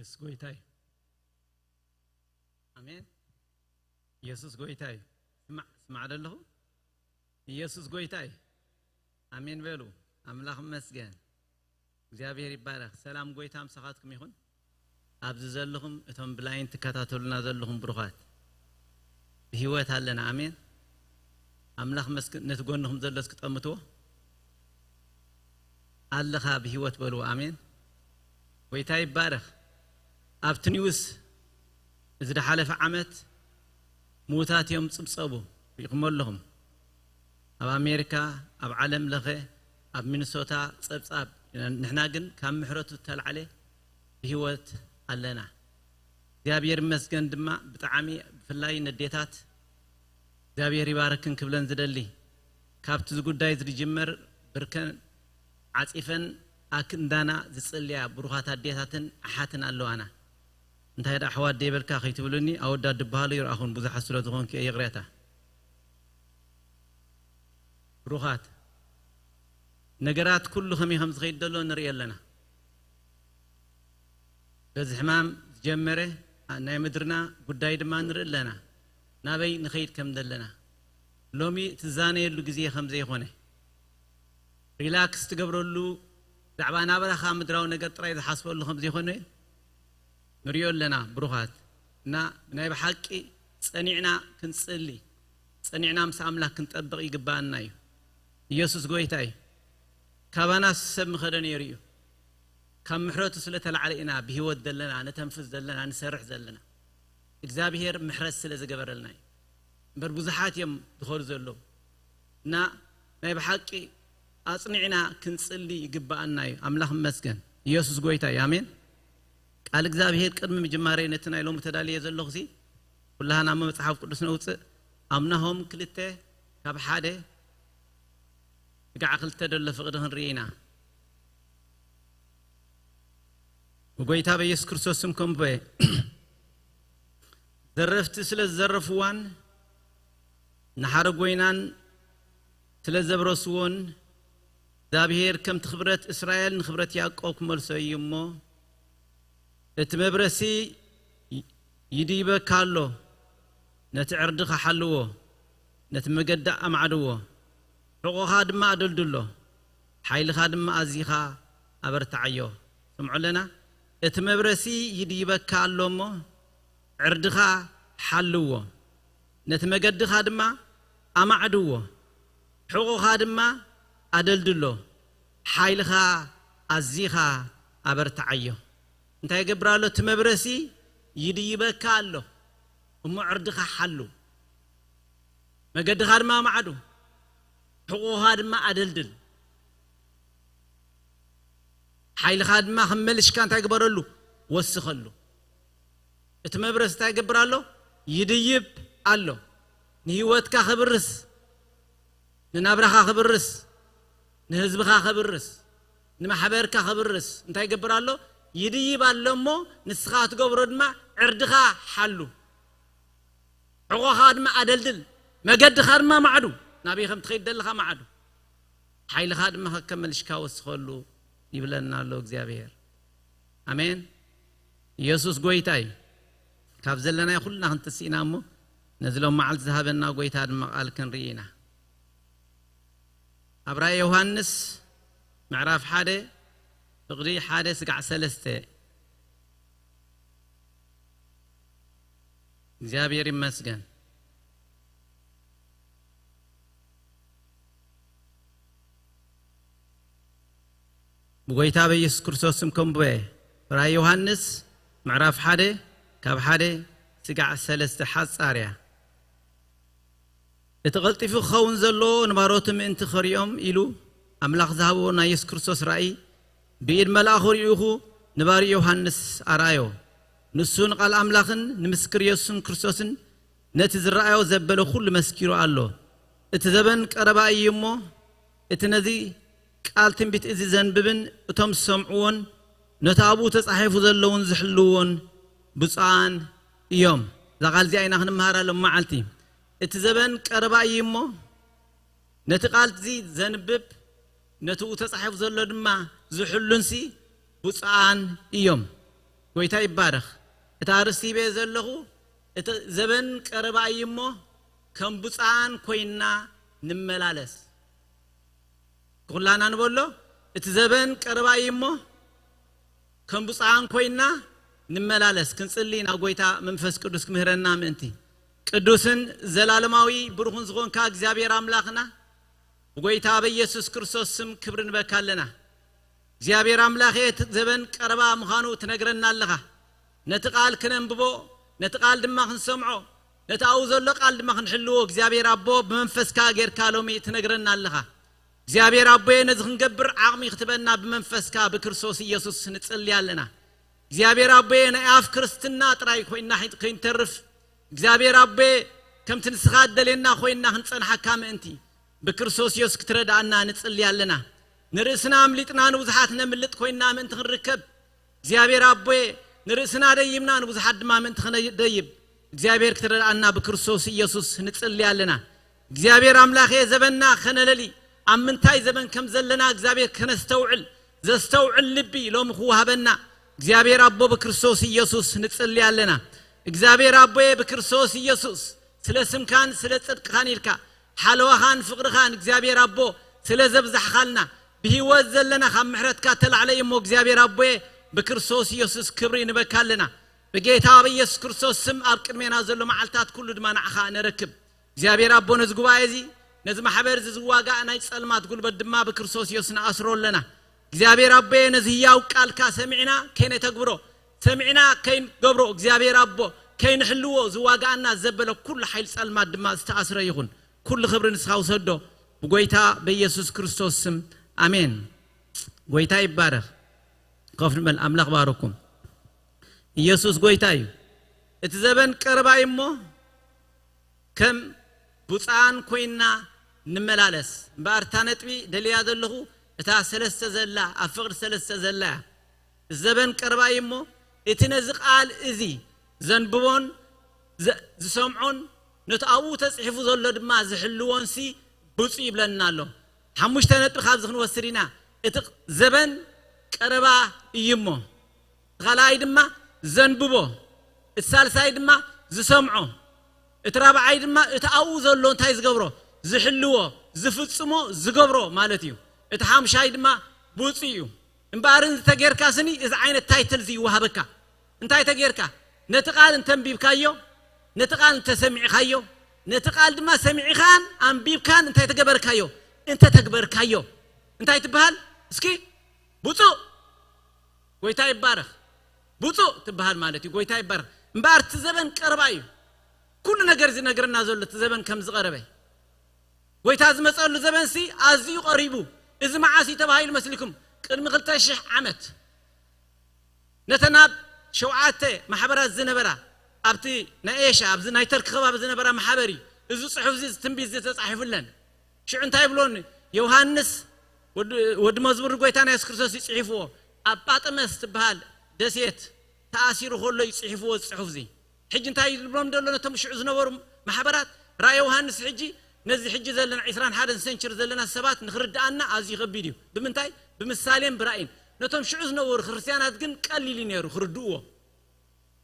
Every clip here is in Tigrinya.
የሱስ ጎይታ እዩ። ኣሜን። የሱስ ጎይታ እዩ። ስማዕ፣ ስማዕ ደለኹ። የሱስ ጎይታ እዩ። ኣሜን በሉ። ኣምላኽ ይመስገን። እግዚኣብሔር ይባረኽ። ሰላም ጎይታ ምሳኻትኩም ይኹን። ኣብዚ ዘለኹም እቶም ብላይን ትከታተሉና ዘለኹም ብሩኻት ብህይወት ኣለና። ኣሜን። ኣምላኽ መስክ-፣ ነቲ ጎንኹም ዘሎ እስኪ ጠምትዎ። ኣለኻ ብህይወት በልዎ። ኣሜን። ጎይታ ይባረኽ። ኣብቲ ኒውስ እዚ ዝሓለፈ ዓመት ምዉታት እዮም ጽብጸቡ፣ ሪኢኹሞ ኣለኹም። ኣብ ኣሜሪካ፣ ኣብ ዓለም ለኸ፣ ኣብ ሚኒሶታ ጸብጻብ። ንሕና ግን ካብ ምሕረቱ ዝተላዕለ ብህይወት ኣለና። እግዚኣብሔር ይመስገን ድማ ብጣዕሚ ብፍላይ ነዴታት እግዚኣብሔር ይባርክን ክብለን ዝደሊ፣ ካብቲ እዚ ጉዳይ ዝጅመር ብርከን ዓጺፈን ኣክንዳና ዝጽልያ ብሩኻት ኣዴታትን ኣሓትን ኣለዋና። እንታይ ደኣ ኣሕዋት ደይበልካ ከይትብሉኒ፣ ኣወዳት ድበሃሉ ይርኣኹን ብዙሓት ስለ ዝኾንኩ እየ፣ ይቕሬታ። ብሩኻት፣ ነገራት ኩሉ ከመይ ከም ዝኸይድ ዘሎ ንርኢ ኣለና። በዚ ሕማም ዝጀመረ ናይ ምድርና ጉዳይ ድማ ንርኢ ኣለና፣ ናበይ ንኸይድ ከም ዘለና። ሎሚ ትዛነየሉ ግዜ ከም ዘይኮነ፣ ሪላክስ ትገብረሉ፣ ብዛዕባ ናብራኻ ምድራዊ ነገር ጥራይ ዝሓስበሉ ከም ዘይኮነ ንሪኦ ኣለና። ብሩኻት፣ እና ብናይ ብሓቂ ጸኒዕና ክንጽሊ፣ ጸኒዕና ምስ ኣምላኽ ክንጠብቕ ይግባኣና እዩ። ኢየሱስ ጎይታ እዩ። ካባናስ ሰብ ምኸደ ነይሩ እዩ። ካብ ምሕረቱ ስለ ተላዕለ ኢና ብህይወት ዘለና፣ ንተንፍስ ዘለና፣ ንሰርሕ ዘለና። እግዚኣብሔር ምሕረት ስለ ዝገበረልና እዩ። እምበር ብዙሓት እዮም ዝኸዱ ዘለዉ። እና ናይ ብሓቂ ኣጽኒዕና ክንጽሊ ይግባኣና እዩ። ኣምላኽ ይመስገን። ኢየሱስ ጎይታ እዩ። ኣሜን። ቃል እግዚኣብሔር ቅድሚ ምጅማረይ ነቲ ናይ ሎሚ ተዳልየ ዘለኹሲ፣ ኩላህና መጽሓፍ ቅዱስ ነውጽእ። ኣብ ናሆም ክልተ ካብ ሓደ ስጋዕ ክልተ ደሎ ፍቕዲ ክንርኢ ኢና። ብጎይታ በኢየሱስ ክርስቶስ ስም ከም በየ። ዘረፍቲ ስለ ዝዘረፍዋን ንሓረጎይናን ስለ ዘብረስዎን፣ እግዚኣብሔር ከምቲ ክብረት እስራኤል ንክብረት ያዕቆብ ክመልሶ እዩ እሞ፣ እቲ መብረሲ ይድይበካ ኣሎ። ነቲ ዕርድኻ ሓልዎ፣ ነቲ መገዲ ኣማዕድዎ፣ ሕቖኻ ድማ ኣደልድሎ፣ ሓይልኻ ድማ ኣዚኻ ኣበርትዓዮ። ስምዑ ኣለና። እቲ መብረሲ ይድይበካ ኣሎ እሞ፣ ዕርድኻ ሓልዎ፣ ነቲ መገድኻ ድማ ኣማዕድዎ፣ ሕቖኻ ድማ ኣደልድሎ፣ ሓይልኻ ኣዚኻ ኣበርትዓዮ። እንታይ ይገብር ኣሎ? እቲ መብረሲ ይድይበካ ኣሎ እሞ፣ ዕርድኻ ሓሉ፣ መገድኻ ድማ ኣማዕዱ፣ ሕቖኻ ድማ ኣደልድል፣ ሓይልኻ ድማ ከም መልሽካ እንታይ ግበረሉ? ወስኸሉ። እቲ መብረስ እንታይ ይገብር ኣሎ? ይድይብ ኣሎ። ንህይወትካ ከብርስ፣ ንናብራኻ ከብርስ፣ ንህዝብኻ ከብርስ፣ ንማሕበርካ ከብርስ እንታይ ይገብር ኣሎ? ይድይብ ኣሎ እሞ፣ ንስኻ ትገብሮ ድማ ዕርድኻ ሓሉ። ሕቖኻ ድማ ኣደልድል፣ መገድኻ ድማ ማዕዱ፣ ናበይ ከም ትኸይድ ዘለኻ ማዕዱ፣ ሓይልኻ ድማ ከከም መልሽካ ወስኸሉ ይብለና ኣሎ እግዚኣብሔር። ኣሜን። ኢየሱስ ጎይታ እዩ። ካብ ዘለናይ ኩልና ክንትስእ ኢና እሞ፣ ነዚ ሎም መዓልቲ ዝሃበና ጎይታ ድማ ቃል ክንርኢ ኢና። ኣብ ራእይ ዮሃንስ ምዕራፍ ሓደ ፍቕዲ ሓደ ስጋዕ ሰለስተ። እግዚኣብሔር ይመስገን። ብጎይታ በኢየሱስ ክርስቶስ ስም ከንብበ። ራእይ ዮሃንስ ምዕራፍ ሓደ ካብ ሓደ ስጋዕ ሰለስተ ሓጻር እያ። እቲ ቐልጢፉ ክኸውን ዘሎ ንባሮቱ ምእንቲ ኸርእዮም ኢሉ ኣምላኽ ዝሃቦ ናይ የሱስ ክርስቶስ ራእይ ብኢድ መልኣኹ ርኢኹ ንባርዩ ዮሃንስ ኣርኣዮ። ንሱ ንቓል ኣምላኽን ንምስክር የሱስን ክርስቶስን ነቲ ዝረኣዮ ዘበለ ኩሉ መስኪሩ ኣሎ። እቲ ዘበን ቀረባ እዩ እሞ፣ እቲ ነዚ ቃል ትንቢት እዚ ዘንብብን እቶም ዝሰምዕዎን ነቲ ኣብኡ ተጻሒፉ ዘለውን ዝሕልውዎን ብፁዓን እዮም። እዛ ቃል እዚኣ ኢና ክንመሃራ ሎም መዓልቲ። እቲ ዘበን ቀረባ እዩ እሞ፣ ነቲ ቃል እዚ ዘንብብ፣ ነቲ ተጻሒፉ ዘሎ ድማ ዝሕሉንሲ ብፁዓን እዮም። ጎይታ ይባረኽ። እቲ ኣርእስቲ ይበ ዘለኹ፣ እቲ ዘበን ቀረባ እዩ እሞ፣ ከም ብፁዓን ኮይና ንመላለስ። ኩላና ንበሎ፣ እቲ ዘበን ቀረባ እዩ እሞ፣ ከም ብፁዓን ኮይና ንመላለስ። ክንጽሊ ናብ ጎይታ መንፈስ ቅዱስ ክምህረና ምእንቲ። ቅዱስን ዘላለማዊ ብሩኽን ዝኾንካ እግዚኣብሔር ኣምላኽና፣ ብጎይታ በኢየሱስ ክርስቶስ ስም ክብሪ ንበካ ኣለና። እግዚኣብሔር ኣምላኸ፣ እቲ ዘበን ቀረባ ምዃኑ ትነግረና ኣለኻ። ነቲ ቃል ክነንብቦ፣ ነቲ ቃል ድማ ክንሰምዖ፣ ነቲ ኣብኡ ዘሎ ቃል ድማ ክንሕልዎ፣ እግዚኣብሔር ኣቦ፣ ብመንፈስካ ጌርካ ሎሚ ትነግረና ኣለኻ። እግዚኣብሔር ኣቦየ፣ ነዚ ክንገብር ዓቕሚ ክትበና ብመንፈስካ ብክርስቶስ ኢየሱስ ንጽሊ ኣለና። እግዚኣብሔር ኣቦየ፣ ናይ ኣፍ ክርስትና ጥራይ ኮይና ሒት-፣ ከይንተርፍ፣ እግዚኣብሔር ኣቦየ፣ ከምቲ ንስኻ እደልየና ኮይና ክንጸንሓካ ምእንቲ፣ ብክርስቶስ ኢየሱስ ክትረድኣና ንጽሊ ኣለና። ንርእስና ኣምሊጥና ንብዙሓት ነምልጥ ኮይና ምእንቲ ክንርከብ፣ እግዚኣብሔር ኣቦየ፣ ንርእስና ደይብና ንብዙሓት ድማ ምእንቲ ክነደይብ፣ እግዚኣብሔር ክትረድኣና ብክርስቶስ ኢየሱስ ንጽሊ ኣለና። እግዚኣብሔር ኣምላኸ፣ ዘበንና ከነለሊ፣ ኣብ ምንታይ ዘበን ከም ዘለና እግዚኣብሔር ከነስተውዕል፣ ዘስተውዕል ልቢ ሎሚ ክወሃበና እግዚኣብሔር ኣቦ ብክርስቶስ ኢየሱስ ንጽሊ ኣለና። እግዚኣብሔር ኣቦየ፣ ብክርስቶስ ኢየሱስ ስለ ስምካን ስለ ጽድቅኻን ኢልካ፣ ሓለዋኻን ፍቕርኻን እግዚኣብሔር ኣቦ ስለ ዘብዛሕኻልና፣ ብህይወት ዘለና ካብ ምሕረትካ ተላዕለ እዩ እሞ እግዚኣብሔር ኣቦየ፣ ብክርስቶስ ኢየሱስ ክብሪ ንበካ ኣለና። ብጌታ ብኢየሱስ ክርስቶስ ስም ኣብ ቅድሜና ዘሎ መዓልታት ኩሉ ድማ ንዓኻ ነረክብ። እግዚኣብሔር ኣቦ፣ ነዚ ጉባኤ እዚ፣ ነዚ ማሕበር እዚ ዝዋጋእ ናይ ጸልማት ጉልበት ድማ ብክርስቶስ ኢየሱስ ንኣስሮ ኣለና። እግዚኣብሔር ኣቦየ፣ ነዚ ህያው ቃልካ ሰሚዕና ከይነተግብሮ፣ ሰሚዕና ከይንገብሮ፣ እግዚኣብሔር ኣቦ፣ ከይንሕልዎ ዝዋጋኣና ዘበለ ኩሉ ሓይሊ ጸልማት ድማ ዝተኣስረ ይኹን። ኩሉ ክብሪ ንስኻ ውሰዶ፣ ብጎይታ በኢየሱስ ክርስቶስ ስም፣ ኣሜን። ጎይታ ይባረኽ። ኮፍ ንበል፣ ኣምላኽ ባረኩም። ኢየሱስ ጎይታ እዩ። እቲ ዘበን ቀረባ እዩ እሞ፣ ከም ብፁዓን ኮይና ንመላለስ። እምበኣር እታ ነጥቢ ደልያ ዘለኹ፣ እታ ሰለስተ ዘላ፣ ኣብ ፍቕሪ ሰለስተ ዘላ እያ። ዘበን ቀረባ እዩ እሞ፣ እቲ ነዚ ቃል እዚ ዘንብቦን ዘ-፣ ዝሰምዖን ነቲ ኣብኡ ተጽሒፉ ዘሎ ድማ ዝሕልዎንሲ ብፁዕ ይብለና ኣሎ። ሓሙሽተ ነጥቢ ካብዚ ክንወስድ ኢና። እቲ ዘበን ቀረባ እዩ እሞ፣ እቲ ካልኣይ ድማ ዘንብቦ፣ እቲ ሳልሳይ ድማ ዝሰምዖ፣ እቲ ራብዓይ ድማ እቲ ኣብኡ ዘሎ እንታይ ዝገብሮ፣ ዝሕልዎ፣ ዝፍጽሞ፣ ዝገብሮ ማለት እዩ። እቲ ሓምሻይ ድማ ብፁዕ እዩ። እምበኣር እንተጌርካ ስኒ እዚ ዓይነት ታይትል እዚ ይወሃበካ። እንታይ ተጌርካ? ነቲ ቃል እንተንቢብካዮ፣ ነቲ ቃል እንተሰሚዕኻዮ፣ ነቲ ቃል ድማ ሰሚዕኻን ኣንቢብካን እንታይ ተገበርካዮ? እንተተግበርካዮ እንታይ ትበሃል? እስኪ ብፁዕ፣ ጎይታ ይባረኽ። ብፁዕ ትበሃል ማለት እዩ። ጎይታ ይባረኽ። እምበኣር እቲ ዘበን ቀረባ እዩ። ኩሉ ነገር ዝነግረና ዘሎ እቲ ዘበን ከም ዝቐረበ፣ ጎይታ ዝመፀሉ ዘበንሲ ኣዝዩ ቀሪቡ። እዚ መዓስ እዩ ተባሂሉ መስልኩም? ቅድሚ ክልተ ሽሕ ዓመት። ነተን ኣብ ሸውዓተ ማሕበራት ዝነበራ፣ ኣብቲ ናይ ኤሽያ፣ ኣብዚ ናይ ተርኪ ከባቢ ዝነበራ ማሕበር እዩ። እዚ ጽሑፍ እዚ፣ እዚ ትንቢት እዚ ተጻሒፉለን። ሽዑ እንታይ ይብሎን? ዮሃንስ ወዲ፣ ወዲ መዝሙር ጎይታና የሱስ ክርስቶስ እዩ ጽሒፍዎ። ኣብ ጳጥመስ ትበሃል ደሴት ተኣሲሩ ከሎ እዩ ጽሒፍዎ እዚ ጽሑፍ እዚ። ሕጂ እንታይ ይብሎም ዘሎ ነቶም ሽዑ ዝነበሩ ማሕበራት? ራእየ ዮሃንስ ሕጂ ነዚ ሕጂ ዘለና ዒስራን ሓደን ሴንቸሪ ዘለና ሰባት ንኽርድኣና ኣዝዩ ከቢድ እዩ። ብምንታይ? ብምሳሌን ብራእይን። ነቶም ሽዑ ዝነበሩ ክርስትያናት ግን ቀሊል እዩ ነይሩ ክርድእዎ።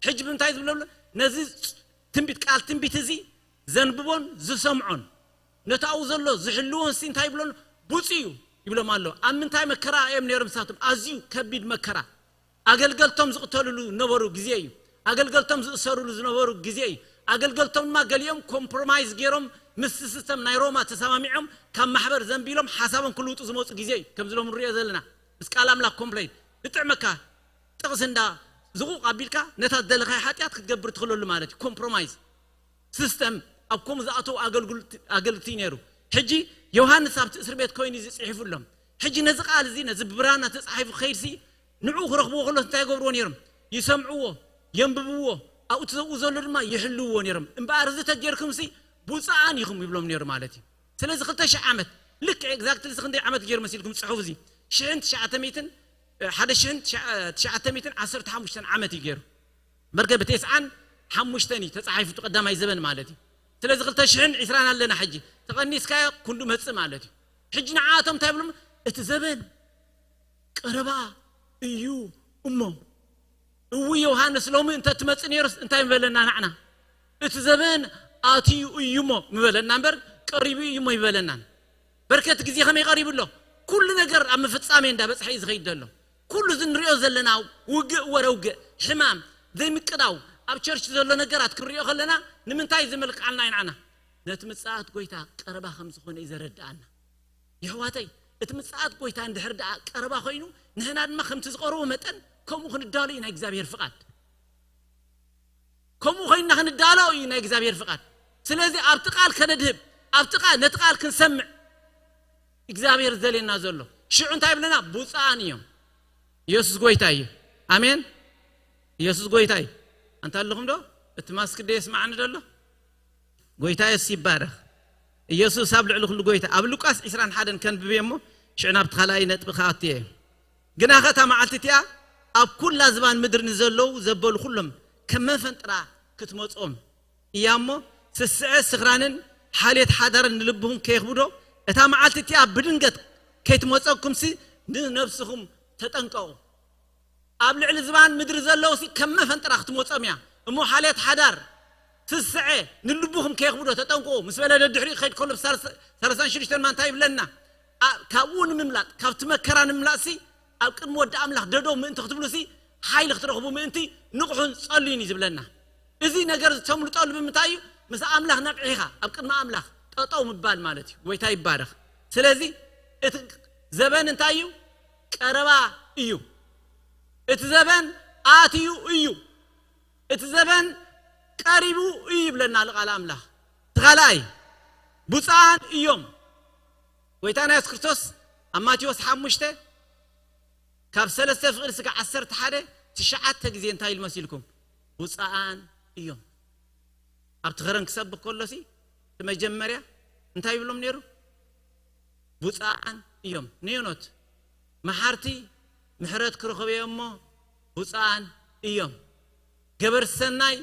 ሕጂ ብምንታይ ዝብሎ ኣሎ? ነዚ ትንቢት፣ ቃል ትንቢት እዚ ዘንብቦን ዝሰምዖን፣ ነቲ ኣብኡ ዘሎ ዝሕልዎን ሲ እንታይ ይብሎ ኣሎ? ብፁዕ እዩ ይብሎም ኣሎ። ኣብ ምንታይ መከራ እዮም ነይሮም ንሳቶም? ኣዝዩ ከቢድ መከራ። ኣገልገልቶም ዝቕተልሉ ዝነበሩ ግዜ እዩ። ኣገልገልቶም ዝእሰርሉ ዝነበሩ ግዜ እዩ። ኣገልገልቶም ድማ ገሊኦም ኮምፕሮማይዝ ገይሮም ምስቲ ሲስተም ናይ ሮማ ተሰማሚዖም ካብ ማሕበር ዘንቢሎም ሓሳቦም ክልውጡ ዝመፁ ግዜ እዩ። ከምዚ ሎም ንሪኦ ዘለና ምስ ቃል ኣምላኽ ኮምፕሌን ዝጥዕመካ ጥቕሲ እንዳ ዝቑቕ ኣቢልካ ነታ ዝደለኻዮ ሓጢኣት ክትገብር ትኽእለሉ ማለት እዩ። ኮምፕሮማይዝ ሲስተም ኣብ ከምኡ ዝኣተዉ ኣገልግልቲ፣ ኣገልግቲ ነይሩ። ሕጂ ዮሃንስ ኣብቲ እስር ቤት ኮይኑ እዚ ጽሒፉሎም። ሕጂ ነዚ ቃል እዚ፣ ነዚ ብብራና ተጻሒፉ ክኸይድሲ ንዕኡ ክረኽብዎ ከሎ እንታይ ይገብርዎ ነይሮም? ይሰምዕዎ፣ የንብብዎ፣ ኣብኡ እቲ ዘብኡ ዘሎ ድማ ይሕልውዎ ነይሮም። እምበኣር እዚ ተጌርኩምሲ ብፁዓን ኢኹም ይብሎም ነይሩ ማለት እዩ። ስለዚ ክልተ ሽሕ ዓመት፣ ልክዕ ኤግዛክትሊ እዚ ክንደይ ዓመት ገይሩ መሲልኩም ጽሑፍ እዚ? ሽሕን ትሽዓተ ሚእትን፣ ሓደ ሽሕን ትሽዓተ ሚእትን ዓሰርተ ሓሙሽተን ዓመት እዩ ገይሩ። በርከ ብተስዓን ሓሙሽተን እዩ ተጻሒፉ፣ እቲ ቀዳማይ ዘበን ማለት እዩ። ስለዚ ክልተ ሽሕን ዕስራን ኣለና ሕጂ። ተቐኒስካዮ ክንዱ መጽእ ማለት እዩ። ሕጂ ንዓኣቶም እንታይ ይብሎም? እቲ ዘበን ቀረባ እዩ እሞ። እው ዮሃንስ ሎሚ እንተ ትመጽእ ነይሩስ እንታይ ምበለና ንዓና? እቲ ዘበን ኣትዩ እዩ እሞ ምበለና እምበር ቀሪቡ እዩ እሞ ይበለናን። በርከት ግዜ ከመይ ቀሪቡ ኣሎ? ኩሉ ነገር ኣብ ምፍጻሜ እንዳበጽሐ እዩ ዝኸይድ ዘሎ። ኩሉ እዚ ንሪኦ ዘለና ውግእ ወረ ውግእ፣ ሕማም፣ ዘይምቅዳው፣ ኣብ ቸርች ዘሎ ነገራት ክንሪኦ ከለና ንምንታይ ዘመልክዓልና እዩ ንዓና? ነቲ ምጽኣት ጎይታ ቀረባ ከም ዝኾነ እዩ ዘረድኣና። የሕዋተይ፣ እቲ ምጽኣት ጎይታ እንድሕር ደኣ ቀረባ ኮይኑ ንሕና ድማ ከምቲ ዝቐረቡ መጠን ከምኡ ክንዳሎ እዩ ናይ እግዚኣብሔር ፍቓድ። ከምኡ ኮይንና ክንዳሎ እዩ ናይ እግዚኣብሔር ፍቓድ። ስለዚ ኣብቲ ቃል ከነድህብ፣ ኣብቲ ቃል ነቲ ቃል ክንሰምዕ እግዚኣብሔር ዘሌና ዘሎ ሽዑ እንታይ ይብለና? ብፁዓን እዮም። ኢየሱስ ጎይታ እዩ። ኣሜን። ኢየሱስ ጎይታ እዩ። ኣንታ ኣለኹም ዶ? እቲ ማስክ ዶ የስማዕኒ ደሎ? ጎይታ የሱስ ይባረኽ። ኢየሱስ ኣብ ልዕሊ ኩሉ ጎይታ። ኣብ ሉቃስ ዕስራን ሓደን ከንብብ እየ እሞ ሽዑ ናብቲ ካልኣይ ነጥቢ ክኣቱ እየ። ግናኸ እታ መዓልቲ እቲኣ ኣብ ኩላ ዝባን ምድሪ ንዘለዉ ዘበሉ ኩሎም ከም መፈንጥራ ክትመጾም እያ እሞ ስስዐ ስኽራንን ሓልየት ሓዳርን ንልብኹም ከየኽብዶ እታ መዓልቲ እቲኣ ብድንገት ከይትመጸኩምሲ ንነብስኹም ተጠንቀቑ። ኣብ ልዕሊ ዝባን ምድሪ ዘለውሲ ከም መፈንጥራ ክትመጾም እያ እሞ ሓልየት ሓዳር ስስዐ ንልብኹም ከየኽብዶ ተጠንቅቑ ምስ በለ ደድሕሪኡ ክኸይድ ከሎ ብሳልሳን ሽዱሽተን ማንታ ይብለና። ኣ- ካብኡ ንምምላጥ ካብቲ መከራ ንምምላጥሲ ኣብ ቅድሚ ወዲ ኣምላኽ ደደው ምእንቲ ክትብሉሲ ሓይሊ ክትረኽቡ ምእንቲ ንቕሑን ጸልዩን እዩ ዝብለና። እዚ ነገር ዝተምልጠሉ ብምንታይ እዩ? ምስ ኣምላኽ ነቕሒኻ ኣብ ቅድሚ ኣምላኽ ጠጠው ምባል ማለት እዩ። ጎይታ ይባረኽ። ስለዚ እቲ ዘበን እንታይ እዩ? ቀረባ እዩ። እቲ ዘበን ኣትዩ እዩ። እቲ ዘበን ቀሪቡ እዩ ይብለና ኣሎ ቃል ኣምላኽ። እቲ ካልኣይ ብፁዓን እዮም። ጎይታና የሱስ ክርስቶስ ኣብ ማቴዎስ ሓሙሽተ ካብ ሰለስተ ፍቕዲ ስጋ ዓሰርተ ሓደ ትሽዓተ ግዜ እንታይ ኢሉ መሲልኩም? ብፁዓን እዮም። ኣብቲ ኸረን ክሰብኽ ከሎሲ እቲ መጀመርያ እንታይ ይብሎም ነይሩ? ብፁዓን እዮም። ንዮኖት መሓርቲ ምሕረት ክረኸቡ እዮም እሞ ብፁዓን እዮም። ገበርቲ ሰናይ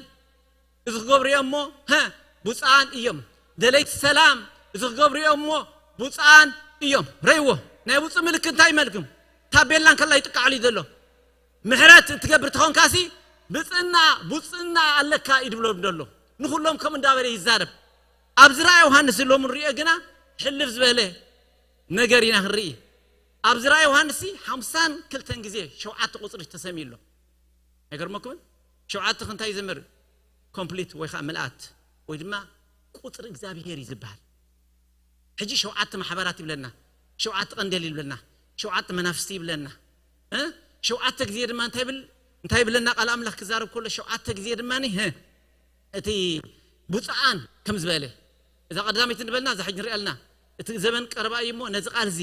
እዚ ክገብሩ እዮም እሞ ሀ ብፁዓን እዮም። ደለይቲ ሰላም እዚ ክገብሩ እዮም እሞ ብፁዓን እዮም። ረይዎ ናይ ብፁዕ ምልክት እንታይ መልክም ታቤላ እንከላ ይጥቃዕሉ እዩ ዘሎ። ምሕረት እትገብር ተኾንካሲ ብፅና ብፅና ኣለካ እዩ ድብሎም ዘሎ። ንኩሎም ከም እንዳበለ ይዛረብ። ኣብዚ ራእይ ዮሃንስ ሎሚ ንሪኦ ግና ሕልፍ ዝበለ ነገር ኢና ክንርኢ። ኣብዚ ራእይ ዮሃንስ ሓምሳን ክልተን ግዜ ሸውዓተ ቁፅሪ ተሰሚሉ ኣሎ። ኣይገርመኩምን? ሸውዓተ ክንታይ ዘምር ኮምፕሊት ወይ ከዓ ምልኣት ወይ ድማ ቁፅሪ እግዚኣብሄር እዩ ዝበሃል። ሕጂ ሸውዓተ ማሕበራት ይብለና፣ ሸውዓተ ቀንዴል ይብለና፣ ሸውዓተ መናፍስቲ ይብለና። እ? ሸውዓተ ግዜ ድማ እንታይ ይብል እንታይ ይብለና ቃል ኣምላኽ ክዛረብ ከሎ ሸውዓተ ግዜ ድማ እ እቲ ብፁዓን ከም ዝበለ እዛ ቀዳመይቲ ንበልና እዛ ሕጂ ንሪኣ ኣለና። እቲ ዘበን ቀረባ እዩ እሞ ነዚ ቃል እዚ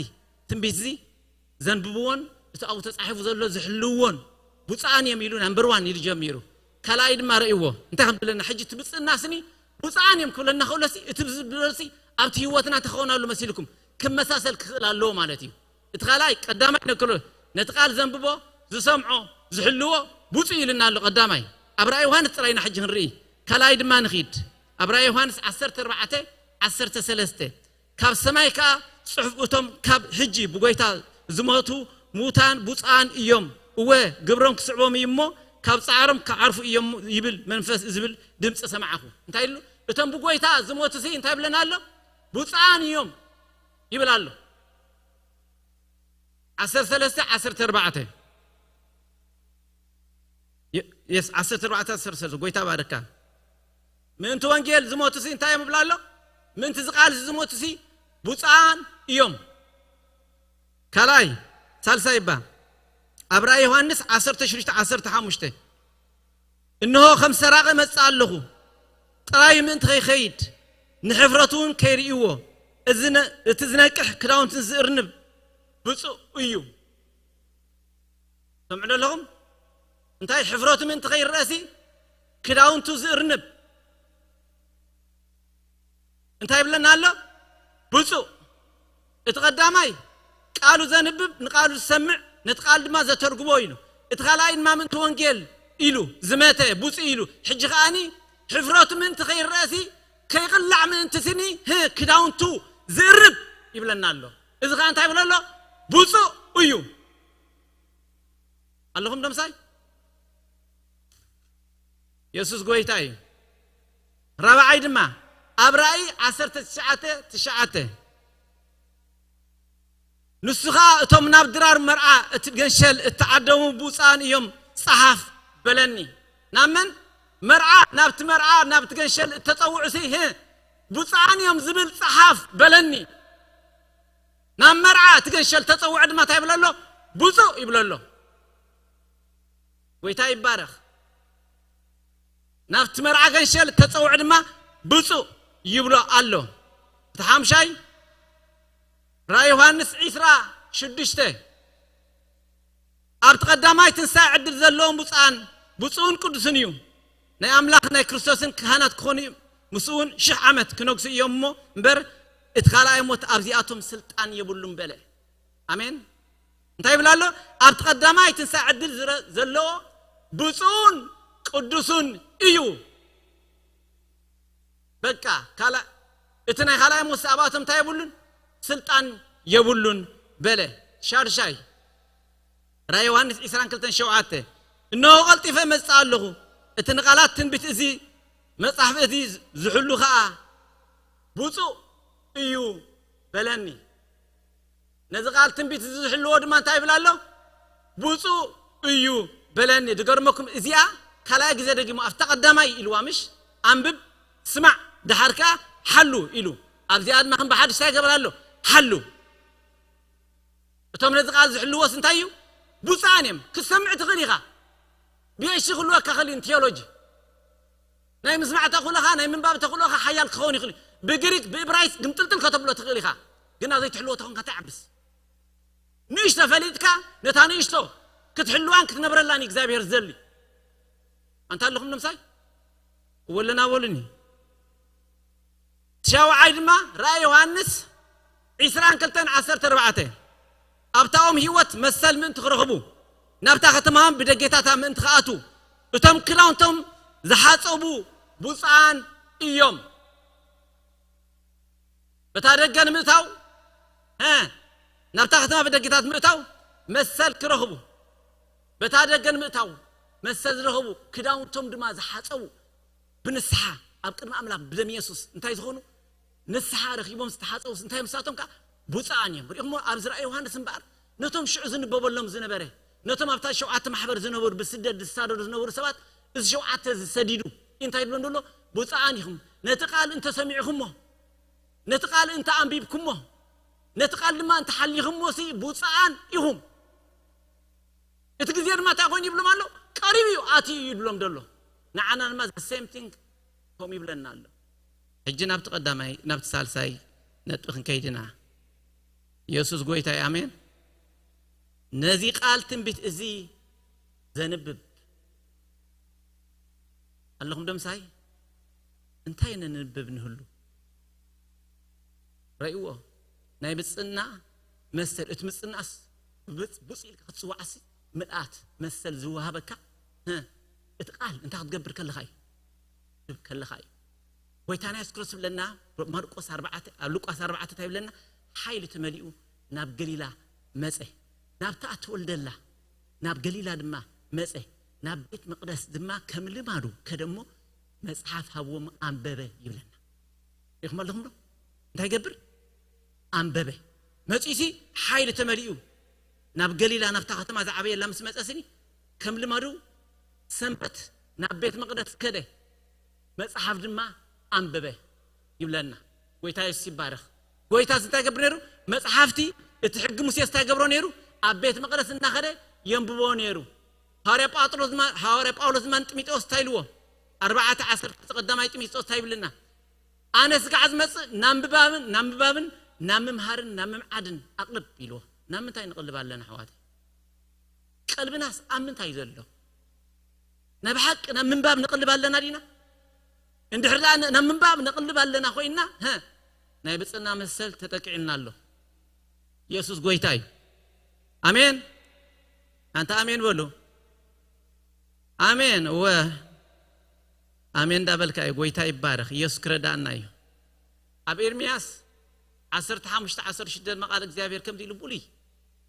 ትንቢት እዚ ዘንብብዎን እቲ ኣብኡ ተጻሒፉ ዘሎ ዝሕልውዎን ብፁዓን እዮም ኢሉ ናምበር ዋን ኢሉ ጀሚሩ። ካልኣይ ድማ ረእይዎ እንታይ ከም ዝብለና ሕጂ እቲ ብፅእና ስኒ ብፁዓን እዮም ክብለና ከሎሲ እቲ ዝብለሲ ኣብቲ ህይወትና ተኸውናሉ መሲልኩም ክመሳሰል ክኽእል ኣለዎ ማለት እዩ። እቲ ካልኣይ ቀዳማይ ነክሎ ነቲ ቃል ዘንብቦ ዝሰምዖ ዝሕልዎ ብፁዕ ኢልና ኣሎ። ቀዳማይ ኣብ ራእይ ዮሃንስ ጥራይና ሕጂ ክንርኢ። ካልኣይ ድማ ንኺድ ኣብ ራእይ ዮሃንስ ዓሰርተ ኣርባዕተ ዓሰርተ ሰለስተ ካብ ሰማይ ከኣ ጽሑፍ እቶም ካብ ሕጂ ብጎይታ ዝሞቱ ምዉታን ብፁዓን እዮም፣ እወ ግብሮም ክስዕቦም እዩ እሞ ካብ ጻዕሮም ክዓርፉ እዮም ይብል መንፈስ ዝብል ድምጺ ሰማዕኹ። እንታይ ኢሉ? እቶም ብጎይታ ዝሞቱ ሲ እንታይ ብለና ኣሎ? ብፁዓን እዮም ይብል ኣሎ። ዓሰርተ ሰለስተ ዓሰርተ ኣርባዕተ የስ ዓሰርተ ኣርባዕተ ዓሰርተ ሰለስተ ጎይታ ባርካ። ምእንቲ ወንጌል ዝሞቱ ሲ እንታይ እዮም ይብል ኣሎ? ምእንቲ ዝቃል ዝሞቱ ሲ ብፁዓን እዮም። ካልኣይ ሳልሳይ እባ ኣብ ራእይ ዮሃንስ ዓሰርተ ሽዱሽተ ዓሰርተ ሓሙሽተ እንሆ ከም ሰራቂ መጽእ ኣለኹ ጥራይ ምእንቲ ከይኸይድ ንሕፍረቱ እውን ከይርእይዎ እዚ ነ- እቲ ዝነቅሕ ክዳውንትን ዝእርንብ ብፁዕ እዩ። ሰምዑ ኣለኹም? እንታይ ሕፍረቱ ምእንቲ ከይረአሲ ክዳውንቱ ዝእርንብ እንታይ ይብለና ኣሎ? ብፁዕ እቲ ቀዳማይ ቃሉ ዘንብብ ንቃሉ ዝሰምዕ ነቲ ቃል ድማ ዘተርጉሞ ኢሉ እቲ ካልኣይ ድማ ምእንቲ ወንጌል ኢሉ ዝመተ ብፁዕ ኢሉ ሕጂ ከዓኒ ሕፍረቱ ምእንቲ ከይረአሲ ከይቕላዕ ምእንቲ ስኒ ህ ክዳውንቱ ዝእርብ ይብለና ኣሎ። እዚ ከዓ እንታይ ይብለ ኣሎ? ብፁዕ እዩ። ኣለኹም ደምሳይ? የሱስ ጎይታ እዩ። ራብዓይ ድማ ኣብ ራእይ ዓሰርተ ትሽዓተ ትሽዓተ፣ ንሱ ኸኣ እቶም ናብ ድራር መርዓ እቲ ገንሸል እተዓደሙ ብፁዓን እዮም፣ ጸሓፍ በለኒ። ናብ መን መርዓ? ናብቲ መርዓ ናብቲ ገንሸል እተጸውዑሲ፣ ህ፣ ብፁዓን እዮም ዝብል ጸሓፍ በለኒ። ናብ መርዓ እቲ ገንሸል ተጸውዐ ድማ እንታይ ይብሎ ኣሎ? ብፁዕ ይብሎ ኣሎ። ጎይታ ይባረኽ። ናብቲ መርዓ ገንሸል ተጸውዐ ድማ ብፁዕ ይብሎ ኣሎ። እቲ ሓምሻይ ራእይ ዮሃንስ ዒስራ ሽዱሽተ፣ ኣብቲ ቀዳማይ ትንሳኤ ዕድል ዘለዎም ብፁዓን፣ ብፁዕን ቅዱስን እዩ። ናይ ኣምላኽ ናይ ክርስቶስን ካህናት ክኾኑ እዮም። ምስኡ እውን ሽሕ ዓመት ክነግሱ እዮም እሞ እምበር፣ እቲ ካልኣይ ሞት ኣብዚኣቶም ስልጣን የብሉን በለ። ኣሜን። እንታይ ይብል ኣሎ? ኣብቲ ቀዳማይ ትንሳኤ ዕድል ዝረ-፣ ዘለዎ ብፁዕን ቅዱስን እዩ። በቃ፣ ካልኣ-፣ እቲ ናይ ካልኣይ ሞት ኣብኣቶም እንታይ የብሉን? ስልጣን የብሉን በለ። ሻድሻይ ራእይ ዮሃንስ ዒስራን ክልተን ሸውዓተ፣ እነሆ ቀልጢፈ እመጽእ ኣለኹ፣ እቲ ንቓላት ትንቢት እዚ መጽሓፍ እዚ ዝሕሉ ኸኣ ብፁዕ እዩ በለኒ። ነዚ ቃል ትንቢት እዚ ዝሕልዎ ድማ እንታይ ይብል ኣሎ? ብፁዕ እዩ በለኒ። ድገርመኩም፣ እዚኣ ካልኣይ ግዜ ደጊሙ፣ ኣብታ ቀዳማይ ኢልዋ ምሽ? ኣንብብ፣ ስማዕ፣ ደሓር ከኣ ሓሉ ኢሉ። ኣብዚኣ ድማ ከም ብሓድሽ እንታይ ይገበር ኣሎ? ሓሉ። እቶም ነዚ ቃል ዝሕልዎስ እንታይ እዩ? ብፁዓን እዮም። ክትሰምዕ ትኽእል ኢኻ። ቢ ኤች ዲ ክህልወካ ክእል እዩ ን ቴዎሎጂ። ናይ ምስማዕ ተኽእሎኻ፣ ናይ ምንባብ ተኽእሎኻ ሓያል ክኸውን ይኽእል እዩ። ብግሪክ፣ ብእብራይስጥ ግምጥልጥል ከተብሎ ትኽእል ኢኻ። ግና ዘይትሕልዎ ተኾንካ እንታይ ዓብስ? ንእሽቶ ፈሊጥካ ነታ ንእሽቶ ክትሕልዋን ክትነብረላን እዩ እግዚኣብሔር ዝደሊ። ኣንታ ኣለኹም ንምሳይ? እወ ኣለና በሉኒ። ሻውዓይ ድማ ራእይ ዮሃንስ ዒስራን ክልተን ዓሰርተ ኣርባዕተ፣ ኣብታ ኦም ህይወት መሰል ምእንቲ ክረኽቡ፣ ናብታ ከተማም ብደጌታታ ምእንቲ ክኣቱ፣ እቶም ክዳውንቶም ዝሓጸቡ ብፁዓን እዮም። በታ ደገ ንምእታው፣ እ፣ ናብታ ከተማ ብደጌታት ምእታው መሰል ክረኽቡ፣ በታ ደገ ንምእታው መሰል ዝረኽቡ፣ ክዳውንቶም ድማ ዝሓጸቡ፣ ብንስሓ ኣብ ቅድሚ ኣምላኽ ብደም የሱስ እንታይ ዝኾኑ? ንስሓ ረኺቦም ዝተሓጸቡስ እንታይ ምሳቶም ከኣ ብፁዓን እዮም። ርኢኹሞ? ኣብዚ ራእይ ዮሃንስ እምበኣር ነቶም ሽዑ ዝንበበሎም ዝነበረ፣ ነቶም ኣብታ ሸውዓተ ማሕበር ዝነበሩ፣ ብስደት ዝሳደዱ ዝነበሩ ሰባት፣ እዚ ሸውዓተ እዚ ሰዲዱ እንታይ ይብሎም ዘሎ? ብፁዓን ኢኹም፣ ነቲ ቃል እንተሰሚዕኹሞ፣ ነቲ ቃል እንተ ኣንቢብኩሞ፣ ነቲ ቃል ድማ እንተ ሓሊኹሞ ሲ ብፁዓን ኢኹም። እቲ ግዜ ድማ እንታይ ኮይኑ ይብሎም ኣሎ? ቀሪቡ እዩ፣ ኣትዩ እዩ ይብሎም ዘሎ። ንዓና ድማ the same thing ከምኡ ይብለና ኣሎ። ሕጂ ናብቲ ቀዳማይ፣ ናብቲ ሳልሳይ ነጥቢ ክንከይድ ኢና። የሱስ ጎይታ እዩ። ኣሜን። ነዚ ቃል ትንቢት እዚ ዘንብብ ኣለኹም ዶ ምሳይ? እንታይ ነንብብ ንህሉ? ረእይዎ፣ ናይ ብፅና መሰል፣ እቲ ምፅናስ ብፅ-፣ ብፅ ኢልካ ክትፅዋዓሲ ምልኣት መሰል ዝወሃበካ፣ እ፣ እቲ ቃል እንታይ ክትገብር ከለኻ እዩ? ክትንብብ ከለኻ እዩ። ጎይታና የሱስ ክርስቶስ ይብለና፣ ማርቆስ ኣርባዕተ፣ ኣብ ሉቃስ ኣርባዕተ እንታይ ይብለና? ሓይሊ ተመሊኡ ናብ ገሊላ መጸ። ናብታ እትወልደላ ናብ ገሊላ ድማ መጸ። ናብ ቤት መቕደስ ድማ ከም ልማዱ ከደ እሞ መጽሓፍ ሃብዎም ኣንበበ ይብለና። ርኢኹም ኣለኹም ዶ? እንታይ ይገብር? ኣንበበ። መጺኡሲ ሓይሊ ተመሊኡ ናብ ገሊላ ናብታ ከተማ ዝዓበየላ ምስ መጸ ስኒ ከም ልማዱ ሰንበት ናብ ቤት መቕደስ ከደ። መጽሓፍ ድማ ኣንበበ ይብለና። ጎይታ የሱስ ይባረኽ። ጎይታስ እንታይ ይገብር ነይሩ? መጽሓፍቲ እቲ ሕጊ ሙሴስ እንታይ ይገብሮ ነይሩ? ኣብ ቤት መቕደስ እናኸደ የንብቦ ነይሩ። ሃዋርያ ጳጥሮስ ድማ፣ ሃዋርያ ጳውሎስ ድማ ንጢሞቴዎስ እንታይ ኢልዎ? ኣርባዕተ ዓሰርተ ቀዳማይ ጢሞቴዎስ እንታይ ይብልና? ኣነ ስጋዕ ዝመጽእ ናብ ምንባብን፣ ናብ ምንባብን፣ ናብ ምምሃርን፣ ናብ ምምዓድን ኣቕልብ ኢልዎ። ናብ ምንታይ ንቕልብ ኣለና ኣሕዋተይ? ቀልብናስ ኣብ ምንታይ እዩ ዘሎ? ናብ ሓቂ ናብ ምንባብ ንቕልብ ኣለና ዲና? እንድሕር ደኣ ን-፣ ናብ ምንባብ ንቕልብ ኣለና ኮይንና፣ ሀ፣ ናይ ብጽና መሰል ተጠቂዕልና ኣሎ። የሱስ ጎይታ እዩ። ኣሜን። ኣንታ ኣሜን በሉ። ኣሜን። እወ፣ ኣሜን እንዳበልካ እዩ። ጎይታ ይባረኽ። የሱስ ክረዳእና እዩ። ኣብ ኤርምያስ ዓሰርተ ሓሙሽተ ዓሰርተ ሽዱሽተ ድማ ቃል እግዚኣብሔር ከምዚ ኢሉ ብሉይ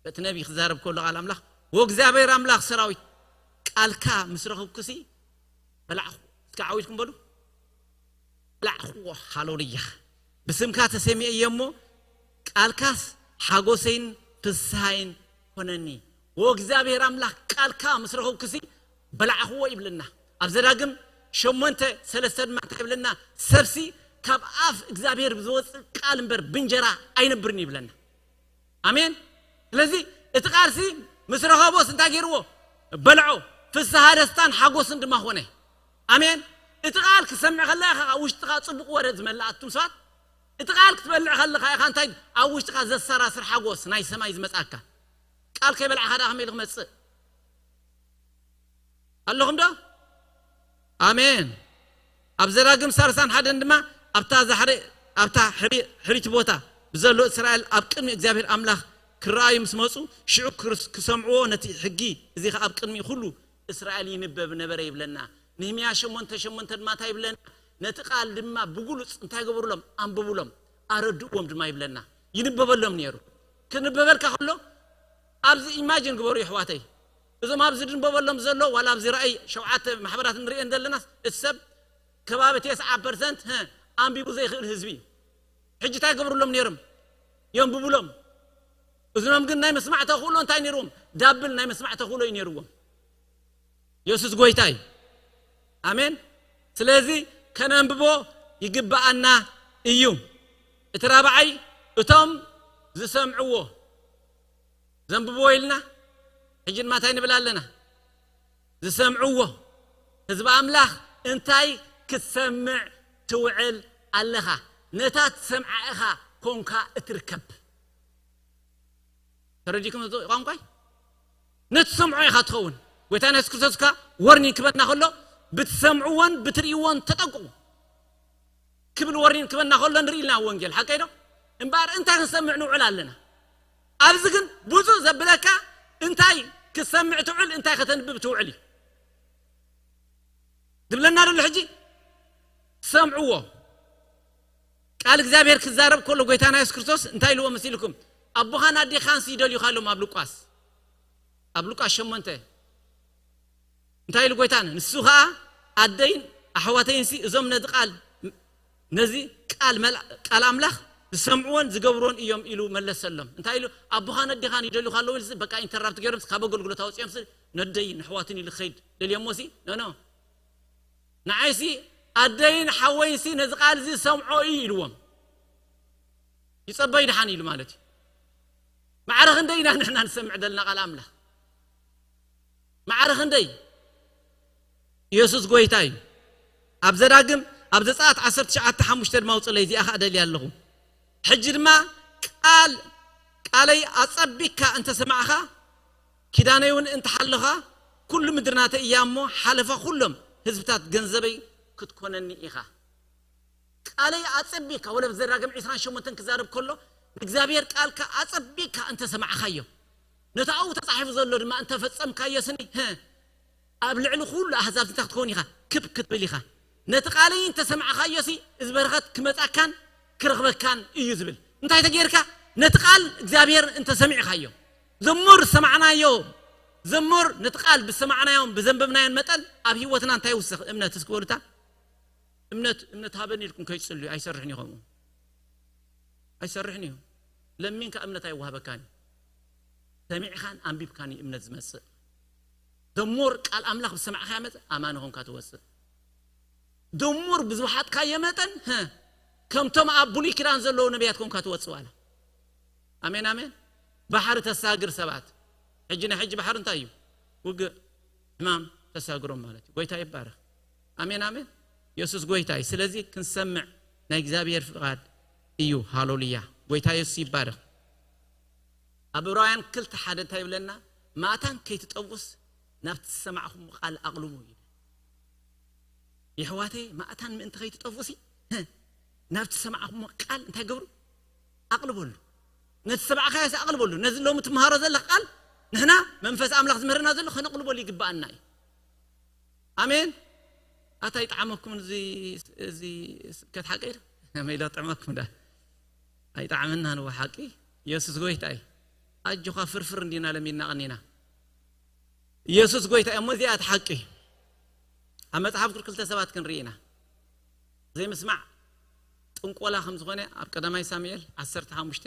በቲ ነቢይ ክዛረብ ከሎ ቃል ኣምላኽ፣ "ወእግዚኣብሔር ኣምላኽ ሰራዊት፣ ቃልካ ምስ ረኽብኩሲ በላዕኹ፣ እስከ ዓዊትኩም በሉ። በላዕኽዎ። ሃሌሉያ። ብስምካ ተሰሚየ እየ እሞ፣ ቃልካስ ሓጎሰይን ፍስሃይን ኮነኒ። ወእግዚኣብሔር ኣምላኽ፣ ቃልካ ምስ ረኸብኩሲ በላዕኽዎ ይብለና። ኣብ ዘዳግም ሸሞንተ ሰለስተ ድማ እንታይ ይብለና? ሰብሲ ካብ ኣፍ እግዚኣብሔር ብዝወፅእ ቃል እምበር ብእንጀራ ኣይነብርን ይብለና። ኣሜን። ስለዚ እቲ ቃልሲ ምስ ረኸቦስ እንታይ ገይርዎ? በልዖ። ፍስሃ ደስታን ሓጎስን ድማ ኾነ። ኣሜን። እቲ ቃል ክሰምዕ ከለኻ ኢኻ ውሽጥኻ ጽቡቕ ወረ ዝመልእ። ኣቱም ሰባት፣ እቲ ቃል ክትበልዕ ከለኻ ኢኻ እንታይ ኣብ ውሽጥኻ ዘሰራስር ሓጎስ ናይ ሰማይ ዝመጻካ። ቃል ከይበላዕኻ ደኣ ከመይ ኢሉ ክመጽእ? ኣለኹም ዶ? ኣሜን። ኣብ ዘዳግም ሳልሳን ሓደን ድማ ኣብታ ዛሕሪ ኣብታ ሕሪ- ሕሪት ቦታ ብዘሎ እስራኤል ኣብ ቅድሚ እግዚኣብሔር ኣምላኽ ክረኣዩ ምስ መጹ፣ ሽዑ ክርስ- ክሰምዕዎ ነቲ ሕጊ እዚ ኸኣ ኣብ ቅድሚ ኩሉ እስራኤል ይንበብ ነበረ ይብለና። ንህምያ ሸሞንተ ሸሞንተ ድማ እንታይ ይብለና? ነቲ ቃል ድማ ብግሉጽ እንታይ ገበሩሎም? ኣንብቡሎም፣ ኣረድእዎም ድማ ይብለና። ይንበበሎም ነይሩ። ክንበበልካ ከሎ ኣብዚ ኢማጅን ግበሩ የሕዋተይ። እዞም ኣብዚ ድንበበሎም ዘሎ ዋላ ኣብዚ ራእይ ሸውዓተ ማሕበራት ንርእየን ዘለና እቲ ሰብ ከባቢ ተስዓ ፐርሰንት ኣንቢቡ ዘይኽእል ህዝቢ እዩ። ሕጂ እንታይ ገብሩሎም ነይሮም? የንብቡሎም። እዝኖም ግን ናይ መስማዕ ተኽእሎ እንታይ ነይርዎም? ዳብል ናይ መስማዕ ተኽእሎ እዩ ነይርዎም። የሱስ ጎይታ እዩ። ኣሜን። ስለዚ ከነንብቦ ይግብኣና እዩ። እቲ ራብዓይ እቶም ዝሰምዕዎ ዘንብብዎ ኢልና ሕጂ ድማ እንታይ ንብል ኣለና? ዝሰምዕዎ ህዝቢ ኣምላኽ እንታይ ክትሰምዕ ትውዕል ኣለኻ? ነታ ትሰምዓ ኢኻ ኮንካ እትርከብ። ተረዲኩም እዚ ቋንቋይ ነቲ ሰምዖ ኢኻ ትኸውን። ጎይታና የሱስ ክርስቶስ ከኣ ወርኒን ክበና ከሎ ብትሰምዕዎን ብትርእይዎን ተጠንቅቑ ክብል ወርኒን ክበና ከሎ ንርኢ ኢና ወንጌል ሓቀይ ዶ እምበኣር እንታይ ክንሰምዕ ንውዕል ኣለና። ኣብዚ ግን ብዙ ዘብለካ እንታይ ክትሰምዕ ትውዕል እንታይ ከተንብብ ትውዕል እዩ ዝብለና ዘሎ ሕጂ ሰምዕዎ። ቃል እግዚኣብሔር ክዛረብ ከሎ ጎይታና የሱስ ክርስቶስ እንታይ ኢልዎ መሲልኩም? ኣቦኻን ኣዴኻንስ ይደልዩኻ ኢሎም ኣብ ሉቃስ ኣብ ሉቃስ ሸሞንተ እንታይ ኢሉ ጎይታን ንሱ ኸዓ ኣደይን ኣሕዋተይንሲ እዞም ነዚ ቃል ነዚ ቃል ቃል ኣምላኽ ዝሰምዕዎን ዝገብርዎን እዮም ኢሉ መለሰሎም። እንታይ ኢሉ ኣቦኻን ኣዴኻን ይደልዩኻ ኣለዉ ኢሉ በቃ ኢንተራፕት ገይሮም ካብ ኣገልግሎት ኣውፅኦም ነደይን ኣሕዋትን ኢሉ ክኸይድ ደልዮሞ ሲ ኖ ኖ ንዓይሲ ኣደይን ሓወይንሲ ነዚ ቃል እዚ ዝሰምዖ እዩ ኢልዎም ይጸበይ ድሓን ኢሉ ማለት እዩ። ማዕረ ክንደይ ኢና ንሕና ንሰምዕ ዘለና ቃል ኣምላኽ? ማዕረ ክንደይ? የሱስ ጎይታ እዩ። ኣብ ዘዳግም ኣብ ዘጸኣት ዓሰርተ ትሽዓተ ሓሙሽተ ድማ ኣውጽለይ እዚኣ ኸኣ ደልያ ኣለኹ። ሕጂ ድማ ቃል ቃለይ ኣጸቢካ እንተሰማዕኻ ኪዳነይ እውን እንተሓለኻ ኩሉ ምድሪ ናተይ እያ እሞ ሓለፋ ኩሎም ህዝብታት ገንዘበይ ክትኮነኒ ኢኻ። ቃለይ ኣጸቢካ ወለ ብዘዳግም ዕስራን ሸሞንተን ክዛረብ ከሎ ንእግዚኣብሔር ቃልካ ኣጸቢካ እንተሰማዕካዮ ነቲ ኣብኡ ተጻሒፉ ዘሎ ድማ እንተፈጸምካዮ ስኒ ህ ኣብ ልዕሊ ኩሉ ኣህዛብ እንታይ ክትከውን ኢኻ ክብ ክትብል ኢኻ ነቲ ቃለይ እንተሰማዕካዮ ሲ እዚ በረኸት ክመጻካን ክረኽበካን እዩ ዝብል እንታይ ተጌርካ ነቲ ቃል እግዚኣብሔር እንተሰሚዕካዮ ዘሞር ዝሰማዕናዮ ዘሞር ነቲ ቃል ብሰማዕናዮም ብዘንበብናዮን መጠን ኣብ ህይወትና እንታይ ይውስኽ እምነት እስኪ በሉታ እምነት እምነት ሃበኒ ኢልኩም ከይትጽልዩ ኣይሰርሕን እዩ ከምኡ ኣይሰርሕን እዩ ለሚንካ እምነት ኣይወሃበካን እዩ ሰሚዕካን ኣንቢብካን እዩ እምነት ዝመጽእ ደሞር ቃል ኣምላኽ ብሰማዕካ መጽእ ኣማኒ ኾንካ ትወጽእ ደሞር ብዝወሓጥካዮ መጠን ከምቶም ኣብ ብሉይ ኪዳን ዘለዉ ነቢያት ኮንካ ትወጽእ ዋላ ኣሜን ኣሜን ባሕሪ ተሳግር ሰባት ሕጂ ናይ ሕጂ ባሕሪ እንታይ እዩ ውግእ ሕማም ተሳግሮም ማለት እዩ ጎይታ ይባረኽ ኣሜን ኣሜን የሱስ ጎይታ እዩ ስለዚ ክንሰምዕ ናይ እግዚኣብሔር ፍቓድ እዩ ሃሎሉያ ጎይታ የሱስ ይባረኽ ኣብ ዕብራውያን ክልተ ሓደ እንታይ ይብለና ማእታን ከይትጠውስ ናብቲ ዝሰማዕኹም ቃል ኣቕልቡ ይብል የሕዋተይ ማእታን ምእንቲ ከይትጠፍኡሲ ናብቲ ሰማዕኹሞ ቃል እንታይ ገብሩ ኣቕልበሉ ነቲ ሰብዓኻዮሲ ኣቕልበሉ ነዚ ሎሚ ትምሃሮ ዘለኽ ቃል ንሕና መንፈስ ኣምላኽ ዝምህርና ዘሎ ከነቕልበሉ ይግብኣና እዩ ኣሜን ኣታ ይጥዓመኩም እዚ ስብከት ሓቀይ መይሎ ጥዕመኩም ዳ ኣይጣዕመና ንዎ ሓቂ የሱስ ጎይታ እዩ ኣጆኻ ፍርፍር እንዲና ለሚና ቐኒና ኢየሱስ ጎይታ እሞ እዚኣ እቲ ሓቂ ኣብ መጽሓፍ ቅዱስ ክልተ ሰባት ክንርኢ ኢና። ዘይምስማዕ ጥንቆላ ከም ዝኾነ ኣብ ቀዳማይ ሳሙኤል ዓሰርተ ሓሙሽተ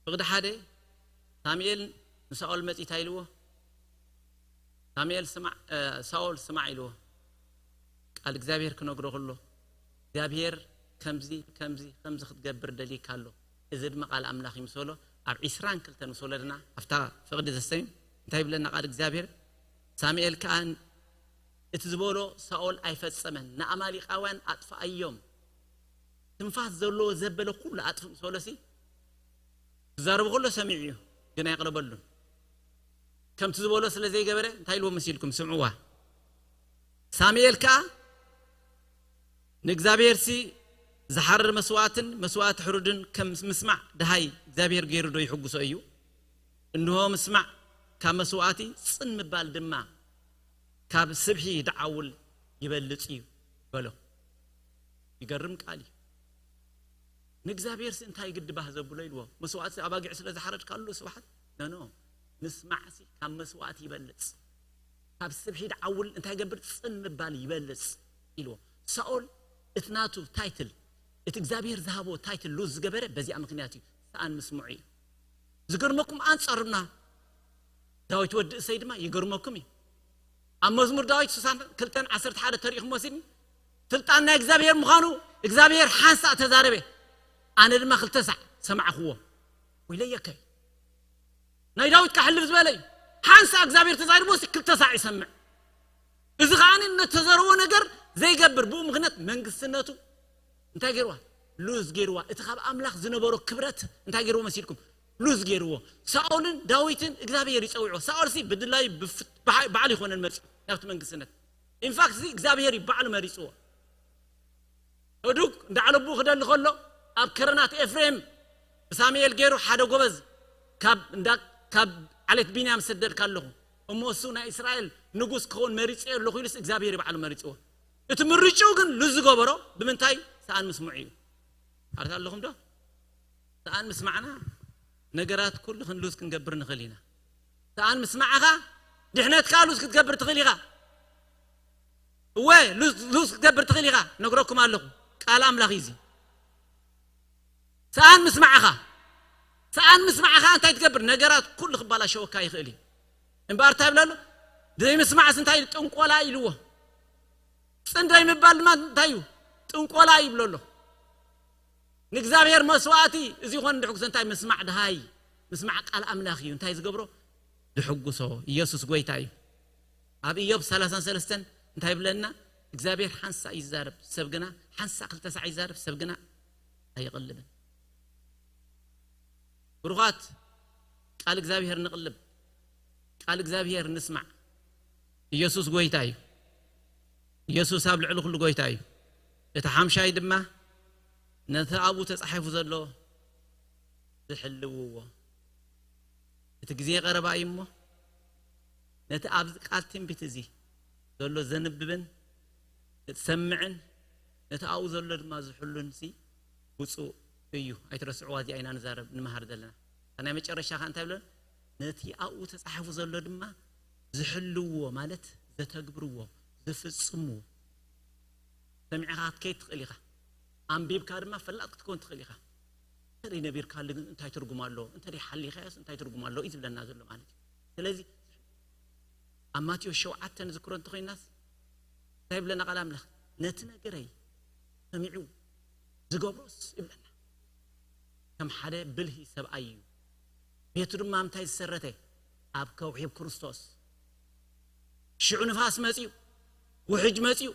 ፍቕዲ ሓደ ሳሙኤል ንሳኦል መጺኡ እንታይ ኢልዎ? ሳሙኤል ስማዕ፣ እ፣ ሳኦል ስማዕ ኢልዎ። ቃል እግዚኣብሔር ክነግሮ ከሎ እግዚኣብሔር ከምዚ፣ ከምዚ፣ ከምዚ ክትገብር ደልይካ ኣሎ። እዚ ድማ ቃል ኣምላኽ ይምሰሎ። ኣብ ዒስራን ክልተን ምስ ወለድና ኣብታ ፍቕዲ ዘሰም እንታይ ይብለና ቃል እግዚኣብሔር? ሳሙኤል ከኣ እቲ ዝበሎ ሳኦል ኣይፈጸመን። ንኣማሊቃውያን ኣጥፍኣዮም። ትንፋስ ዘለዎ ዘበለ ኩሉ ኣጥፍእ ምስ በሎሲ ክዛረቡ ከሎ ሰሚዑ እዩ፣ ግን ኣይቕለበሉን። ከምቲ ዝበሎ ስለ ዘይገበረ እንታይ ኢልዎ መሲልኩም? ስምዕዋ። ሳሙኤል ከኣ ንእግዚኣብሔርሲ ዝሓርር መስዋእትን መስዋእቲ ሕሩድን ከም ምስማዕ ደሃይ እግዚኣብሔር ገይሩ ዶ ይሕጉሶ እዩ? እንሆ ምስማዕ ካብ መስዋእቲ ጽን ምባል ድማ ካብ ስብሒ ደዓውል ይበልጽ እዩ በሎ። ይገርም ቃል እዩ። ንእግዚኣብሔርሲ እንታይ ግዲ ባህ ዘብሎ ኢልዎ? መስዋእቲ ኣባጊዕ ስለ ዝሓረድካሉ ስብሓት ነኖ። ምስማዕሲ ካብ መስዋእቲ ይበልጽ፣ ካብ ስብሒ ደዓውል እንታይ ገብር ጽን ምባል ይበልጽ ኢልዎ። ሳኦል እቲ ናቱ ታይትል፣ እቲ እግዚኣብሔር ዝሃቦ ታይትል ሉዝ ዝገበረ በዚኣ ምክንያት እዩ። ሰኣን ምስምዑ እዩ። ዝገርመኩም ኣንጻሩና ዳዊት ወዲ እሰይ ድማ ይገርመኩም እዩ። ኣብ መዝሙር ዳዊት ስሳን ክልተን ዓሰርተ ሓደ ተሪእኹም ወሲድኒ ስልጣን ናይ እግዚኣብሔር ምዃኑ እግዚኣብሔር ሓንሳእ ተዛረበ፣ ኣነ ድማ ክልተ ሳዕ ሰማዕኽዎ። ወይለየከይ ናይ ዳዊት ካሕልፍ ዝበለ እዩ። ሓንሳእ እግዚኣብሔር ተዛሪቦ ሲ ክልተ ሳዕ ይሰምዕ። እዚ ከኣ ነተዘረቦ ነገር ዘይገብር ብኡ ምኽንያት መንግስትነቱ እንታይ ገይርዋ? ሉዝ ገይርዋ። እቲ ካብ ኣምላኽ ዝነበሮ ክብረት እንታይ ገይርዎ መሲልኩም? ሉዝ ገይርዎ። ሳኦልን ዳዊትን እግዚኣብሔር ይጸውዕዎ። ሳኦል ሲ ብድላዩ ብፍ- ብሓ- ባዕሉ ይኮነን መጽኡ ናብቲ መንግስትነት። ኢንፋክት እዚ እግዚኣብሔር እዩ ባዕሉ መሪጽዎ። ህዱግ እንዳዕለቡ ክደሊ ከሎ ኣብ ከረናት ኤፍሬም ብሳሙኤል ገይሩ ሓደ ጎበዝ ካብ እንዳ ካብ ዓሌት ቢንያም ሰደድካ ኣለኹ እሞ እሱ ናይ እስራኤል ንጉስ ክኸውን መሪጽ ኣለኹ ኢሉስ እግዚኣብሔር ባዕሉ መሪጽዎ። እቲ ምርጭው ግን ሉዝ ዝገበሮ ብምንታይ? ሰኣን ምስምዑ እዩ። ኣርታ ኣለኹም ዶ? ሰኣን ምስማዕና ነገራት ኩሉ ክንሉዝ ክንገብር ንኽእል ኢና። ሰኣን ምስማዕኻ ድሕነትካ ሉዝ ክትገብር ትኽእል ኢኻ። እወ ሉዝ ሉዝ ክትገብር ትኽእል ኢኻ። ነግረኩም ኣለኹ ቃል ኣምላኽ እዩ እዚ። ሰኣን ምስማዕኻ ሰኣን ምስማዕኻ እንታይ ትገብር? ነገራት ኩሉ ክባላሸወካ ይኽእል እዩ። እምበኣር እንታይ ይብለሉ? ዘይምስማዕስ እንታይ ኢሉ? ጥንቆላ ኢልዎ። ጽን ዘይምባል ድማ እንታይ እዩ? ጥንቆላ ይብሎ ኣሎ። ንእግዚኣብሔር መስዋእቲ እዚ ይኾን ድሕጉሶ እንታይ ምስማዕ ድሃይ ምስማዕ ቃል ኣምላኽ እዩ። እንታይ ዝገብሮ? ድሕጉሶ። ኢየሱስ ጎይታ እዩ። ኣብ ኢዮብ ሰላሳን ሰለስተን እንታይ ይብለና? እግዚኣብሔር ሓንሳ ይዛረብ ሰብ ግና ሓንሳ ክልተ ሳዕ ይዛረብ ሰብ ግና ኣይቕልብን። ብሩኻት ቃል እግዚኣብሔር ንቕልብ፣ ቃል እግዚኣብሔር ንስማዕ። ኢየሱስ ጎይታ እዩ። ኢየሱስ ኣብ ልዕሊ ኩሉ ጎይታ እዩ። እቲ ሓምሻይ ድማ ነቲ ኣብኡ ተጻሒፉ ዘሎ ዝሕልውዎ እቲ ግዜ ቀረባ እዩ እሞ ነቲ ኣብዚ ቃል ትንቢት እዚ ዘሎ ዘንብብን ዝሰምዕን ነቲ ኣብኡ ዘሎ ድማ ዝሕሉን ሲ ብፁዕ እዩ። ኣይትረስዕዋ፣ እዚኣ ኢና ንዛረብ ንመሃር ዘለና። እታ ናይ መጨረሻ ከ እንታይ ብለን? ነቲ ኣብኡ ተጻሒፉ ዘሎ ድማ ዝሕልውዎ ማለት ዘተግብርዎ ዝፍጽምዎ። ሰሚዕኻ ክትከይድ ትኽእል ኢኻ። ኣንቢብካ ድማ ፈላጥ ክትከውን ትኽእል ኢኻ። እንተደይ ነቢርካሉ ግን እንታይ ትርጉም ኣሎ? እንተደይ ሓሊኻዮስ እንታይ ትርጉም ኣሎ እዩ ዝብለና ዘሎ ማለት እዩ። ስለዚ ኣብ ማቴዎስ ሸውዓተ ንዝክሮ እንተኾይናስ እንታይ ይብለና ቃል ኣምላኽ? ነቲ ነገረይ ሰሚዑ ዝገብሮስ ይብለና ከም ሓደ ብልሂ ሰብኣይ እዩ። ቤቱ ድማ ምንታይ ዝሰረተ? ኣብ ከውሒ ክርስቶስ። ሽዑ ንፋስ መጺኡ፣ ውሕጅ መጺኡ፣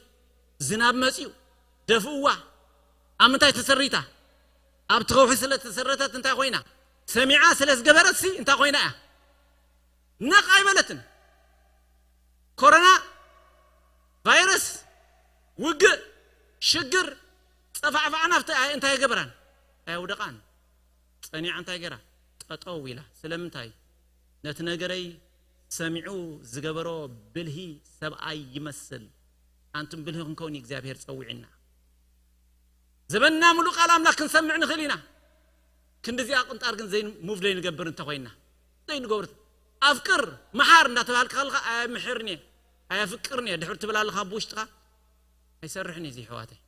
ዝናብ መጺኡ ደፍእዋ። ኣብ ምንታይ ተሰሪታ? ኣብቲ ከውሒ ስለ ተሰረተት እንታይ ኮይና? ሰሚዓ ስለ ዝገበረት ሲ እንታይ ኮይና እያ? ነቕ ኣይበለትን። ኮሮና ቫይረስ፣ ውግእ፣ ሽግር፣ ጸፋዕፋዕና እንታይ ኣይገበራን? ኣየውደቓን። ጸኒዓ እንታይ ገይራ? ጠጠው ኢላ። ስለምንታይ? ነቲ ነገረይ ሰሚዑ ዝገበሮ ብልሂ ሰብኣይ ይመስል። ኣንቱም ብልሂ ክንከውን እዩ እግዚኣብሔር ጸዊዕና። ዘበንና ሙሉእ ቃል ኣምላኽ ክንሰምዕ ንኽእል ኢና። ክንድዚኣ ቅንጣር ግን ዘይን- ሙቭ ዘይንገብር እንተኾይንና ዘይንገብር ኣፍቅር መሓር እንዳተባሃልካ ከለኻ ኣይምሕርን እየ። ኣየፍቅርን እየ ድሕር ትብል ኣለኻ ብውሽጥኻ ኣይሰርሕን እዩ እዚ ኣሕዋተይ።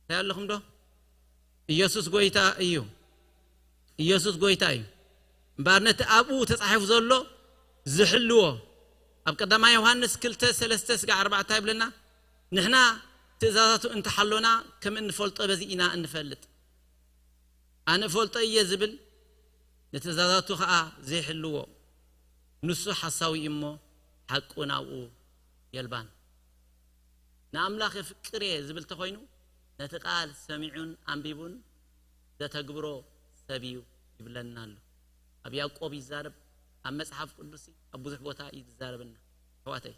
እንታይ ኣለኹም ዶ? ኢየሱስ ጎይታ እዩ። ኢየሱስ ጎይታ እዩ። እምበኣር ነቲ ኣብኡ ተጻሒፉ ዘሎ ዝሕልዎ ኣብ ቀዳማይ ዮሃንስ ክልተ ሰለስተ ስጋዕ ኣርባዕተ ይብለና። ንሕና ትእዛዛቱ እንተሓሎና ከም እንፈልጦ በዚ ኢና እንፈልጥ። ኣነ እፈልጦ እየ ዝብል ንትእዛዛቱ ኸኣ ዘይሕልዎ ንሱ ሓሳዊ እዩ እሞ ሓቁ ናብኡ የልባን። ንኣምላኽ የፍቅር እየ ዝብል ተኾይኑ ነቲ ቃል ሰሚዑን ኣንቢቡን ዘተግብሮ ሰብ እዩ ይብለና ኣሎ። ኣብ ያዕቆብ ይዛረብ፣ ኣብ መጽሓፍ ቅዱስ ኣብ ብዙሕ ቦታ እዩ ዝዛረበና። ኣሕዋተይ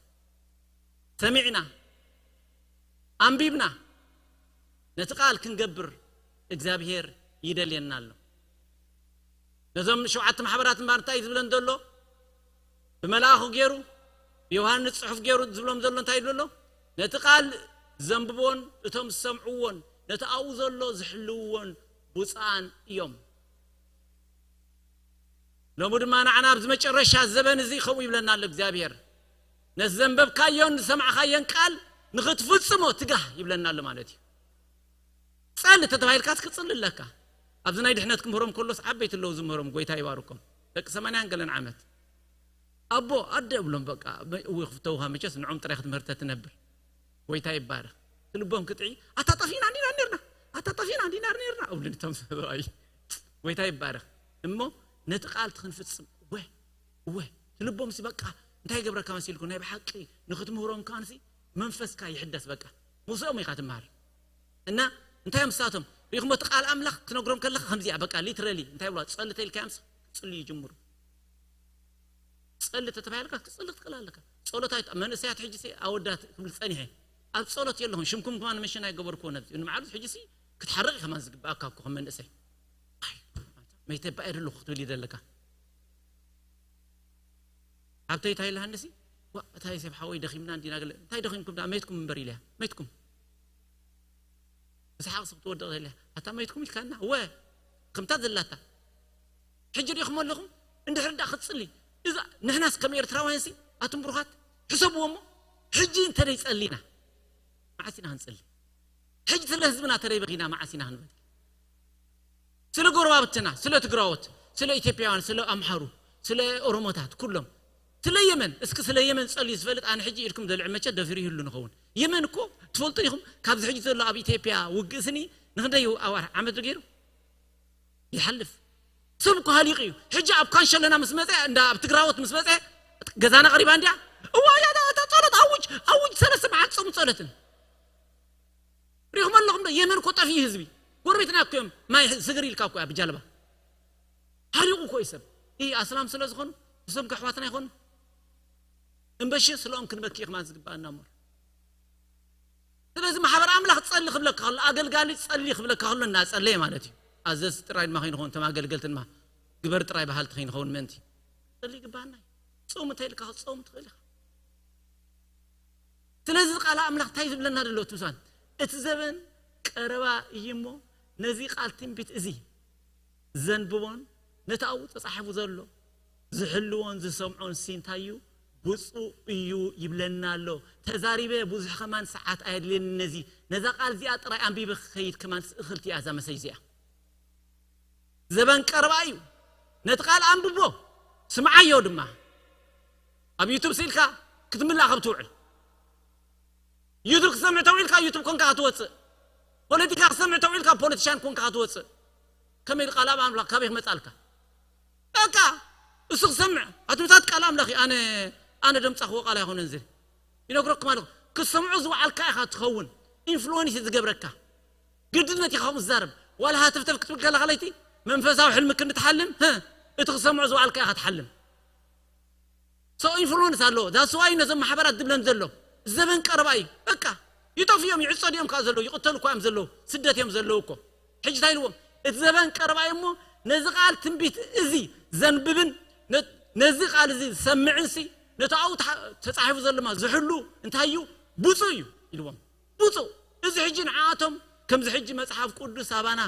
ሰሚዕና ኣንቢብና ነቲ ቃል ክንገብር እግዚኣብሔር ይደልየና ኣሎ። ነዞም ሸውዓተ ማሕበራት እምበር እንታይ እዩ ዝብለን ዘሎ? ብመልኣኹ ገይሩ ብዮሃንስ ጽሑፍ ገይሩ ዝብሎም ዘሎ እንታይ ይብሎ ኣሎ? ነቲ ቃል ዘንብቦን እቶም ዝሰምዕዎን ነቲ ኣብኡ ዘሎ ዝሕልውዎን ብፁዓን እዮም። ሎሚ ድማ ንዓና ኣብዚ መጨረሻ ዘበን እዚ ከምኡ ይብለና ኣሎ እግዚኣብሔር። ነቲ ዘንበብካዮን ዝሰማዕካዮን ቃል ንኽትፍጽሞ ትጋህ ይብለና ኣሎ ማለት እዩ። ጸሊ ተተባሂልካስ ክጽሊ ኣለካ። ኣብዚ ናይ ድሕነት ክምህሮም ከሎስ ዓበይቲ ኣለዉ ዝምህሮም፣ ጎይታ ይባርኮም። ደቂ ሰማንያን ገለን ዓመት ኣቦ ኣደ እብሎም በቃ። እወ ክፍተውኻ መቸስ ንዖም ጥራይ ክትምህር ተትነብር። ጎይታ ይባረኽ። እቲ ልቦም ክጥዒ ኣታ ጠፊና እንዲና ነርና፣ ኣታ ጠፊና እንዲና ነርና እብሉኒ እቶም ሰብኣይ። ጎይታ ይባረኽ። እሞ ነቲ ቃል እቲ ክንፍጽም እወ እወ እቲ ልቦም ሲ በቃ እንታይ ይገብረካ መሲልኩ ናይ ብሓቂ ንኽትምህሮም ከኣንሲ መንፈስካ ይሕደስ። በቃ ምስኦም ኢኻ ትመሃር። እና እንታይ እዮም ንሳቶም ሪኢኹሞ? እቲ ቃል ኣምላኽ ክትነግሮም ከለኻ ከምዚኣ በቃ ሊትረሊ እንታይ ብላ ጸሊ ተኢልካዮምስ ክጽልዩ ይጅምሩ። ጸሊ ተተባሂልካ ክጽሊ ክትክእል ኣለካ። ጸሎት ኣይት መንእሰያት ሕጂ ሲ ኣወዳት ክብል ጸኒሐ ኣብ ጸሎት የለኹም። ሽምኩም ከማን መሽን ኣይገበርኩዎ ነዚ ንመዓልቲ ሕጂ ሲ ክትሓርቕ ከማን ዝግብኣካ እኮ ከም መንእሰይ። ኣይ፣ መይተ ባኤ ደለኹ ክትብል ይደለካ። ኣብተይ እንታይ ኢልሃንሲ ዋ እታይ ሰብ ሓወይ ደኺምና እንዲና ገለ እንታይ ደኺምኩም ደኣ መይትኩም እምበር ኢለያ። መይትኩም ብሰሓቕ ሰብ ትወድቕ ዘለ ኣታ መይትኩም ኢልካና ወ ከምታ ዘላታ ሕጂ ዲኹም ኣለኹም። እንድሕር ዳ ክትጽሊ እዛ ንሕናስ ከም ኤርትራውያንሲ ኣቱም ብሩኻት ሕሰብዎ እሞ ሕጂ እንተ ደይ ጸሊና መዓስ ኢና ክንጽሊ? ሕጂ ስለ ህዝብና ተደይ በኺና መዓስ ኢና ክንበል? ስለ ጎረባብትና፣ ስለ ትግራዎት፣ ስለ ኢትዮጵያውያን፣ ስለ ኣምሓሩ፣ ስለ ኦሮሞታት ኩሎም ስለ የመን እስኪ ስለ የመን ጸልዩ ዝፈልጥ ኣነ ሕጂ ኢድኩም ዘልዕ መቸ ደፊሩ ይህሉ ንኸውን። የመን እኮ ትፈልጡ ኢኹም ካብዚ ሕጂ ዘሎ ኣብ ኢትዮጵያ ውግእ ስኒ ንክንደይ ኣዋር ዓመት ገይሩ ይሓልፍ። ሰብ እኮ ሃሊቑ እዩ። ሕጂ ኣብ ካንሸለና ምስ መፀ እንዳ ኣብ ትግራዎት ምስ መፀ ገዛና ቀሪባ እንዲያ እዋ እያ እታ ጸሎት ኣውጅ ኣውጅ ሰለስተ መዓት ጾም ጸሎትን ሪኹም ኣለኹም ዶ? የመን እኮ ጠፍዩ ህዝቢ ጎረቤትና እኮ እዮም። ማይ ስግር ኢልካ እኮ እያ ብጃልባ ሃሪቑ እኮ እዩ ሰብ። ይህ ኣስላም ስለ ዝኾኑ እሶም ከሕዋትና ይኾኑ እምበሽ ስለኦም ክንበኪ ከማን ዝግባኣና እሞ ስለዚ ማሕበር ኣምላኽ ጸሊ ክብለካ ከሎ ኣገልጋሊ ጸሊ ክብለካ ከሎ እናጸለየ ማለት እዩ። ኣዘዝ ጥራይ ድማ ከይንኸውን እቶም ኣገልገልቲ ድማ ግበር ጥራይ በሃልቲ ከይንኸውን ምእንቲ ጸሊ ይግባኣና እዩ። ጾም እንታይ ኢልካ ክትጾም ትኽእል ኢኻ። ስለዚ ቃል ኣምላኽ እንታይ ዝብለና ዘሎ ትምሳን እቲ ዘበን ቀረባ እዩ እሞ ነዚ ቃል ትንቢት እዚ ዘንብቦን ነቲ ኣብኡ ተጻሒፉ ዘሎ ዝሕልዎን ዝሰምዖን ሲ እንታይ እዩ ብፁዕ እዩ ይብለና ኣሎ። ተዛሪበ ብዙሕ ከማን ሰዓት ኣየድልየኒ ነዚ ነዛ ቃል እዚኣ ጥራይ ኣንቢበ ክኸይድ ከማን እኽልቲ እያ እዛ መሰይ እዚኣ። ዘበን ቀረባ እዩ። ነቲ ቃል ኣንብቦ ስምዓዮ ድማ ኣብ ዩቱብ ስኢልካ ክትምላእ ካብ ትውዕል ዩቱብ ክሰምዕ ተውዒልካ ዩቱብ ኮንካ ክትወፅእ ፖለቲካ ክሰምዕ ተውዒልካ ፖለቲሻን ኮንካ ክትወፅእ ከመይ ቃል ኣብ ኣምላኽ ካበይ ክመፃልካ በቃ እሱ ክሰምዕ ኣቱምታት ቃል ኣምላኽ እዩ ኣነ ኣነ ደምፃኽዎ ቃል ኣይኮነን ዝብል ይነግረኩም ኣለኹ ክሰምዖ ዝወዓልካ ኢኻ ትኸውን ኢንፍሉወንስ ዝገብረካ ግድነት ኢኻ ከምኡ ዝዛረብ ዋላ ሃተፍተፍ ክትብል ከለኻ ለይቲ መንፈሳዊ ሕልሚ ክንትሓልም እቲ ክሰምዖ ዝወዓልካ ኢኻ ትሓልም ሰው ኢንፍሉወንስ ኣለዎ that's why ነዞም ማሕበራት ዝብለን ዘሎ ዘበን ቀረባ እዩ በቃ ይጠፍዮም ይዕፀዱ እዮም ከዓ ዘለዉ ይቕተሉ እኳ እዮም ዘለዉ ስደት እዮም ዘለዉ እኮ ሕጂ እንታይ ኢልዎም እቲ ዘበን ቀረባ እዩ እሞ ነዚ ቃል ትንቢት እዚ ዘንብብን ነዚ ቃል እዚ ዝሰምዕን ሲ ነቲ ኣብኡ ተጻሒፉ ዘሎ ድማ ዝሕሉ እንታይ እዩ ብፁዕ እዩ ኢልዎም ብፁዕ እዚ ሕጂ ንዓኣቶም ከምዚ ሕጂ መፅሓፍ ቅዱስ ኣባና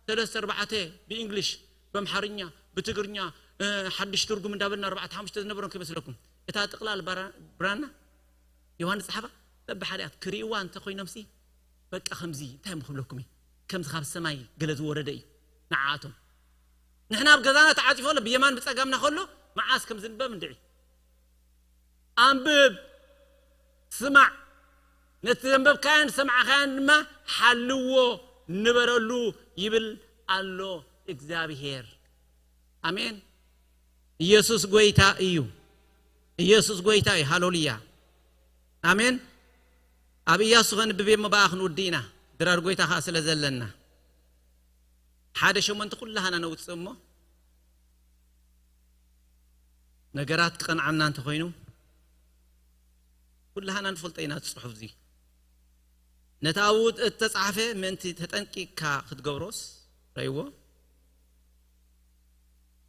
ሰለስተ ኣርባዕተ ብእንግሊሽ ብኣምሓርኛ ብትግርኛ ሓድሽ ትርጉም እንዳበልና ኣርባዕተ ሓሙሽተ ዝነበሮም ከይመስለኩም እታ ጥቕላል ባራ- ብራና ዮሃንስ ጸሓፋ በብሓደ እያ። ክርእይዋ እንተኾይኖምሲ በቃ ከምዚ እንታይ እሞ ክብለኩም እዩ፣ ከምዚ ካብ ሰማይ ገለ ዝወረደ እዩ ንዓኣቶም። ንሕና ኣብ ገዛና ተዓጺፎ ኣሎ ብየማን ብጸጋምና ከሎ መዓስ ከም ዝንበብ እንድዒ። ኣንብብ፣ ስማዕ፣ ነቲ ዘንበብካዮን ዝሰማዕካዮን ድማ ሓልዎ፣ ንበረሉ ይብል ኣሎ እግዚኣብሄር። ኣሜን። ኢየሱስ ጎይታ እዩ። ኢየሱስ ጎይታ እዩ። ሃሌሉያ። ኣሜን። ኣብ ኢያሱ ከንብብ እሞ ብኣ ክንውዲ ኢና። ድራር ጎይታ ከኣ ስለ ዘለና ሓደ ሸሞንተ ኩላህና ነውጽእ እሞ ነገራት ክቐንዓና እንተኾይኑ ኩላህና ንፈልጦ ኢና። ጽሑፍ እዚ ነቲ ኣብኡ እተጻሕፈ ምእንቲ ተጠንቂቕካ ክትገብሮስ ረይዎ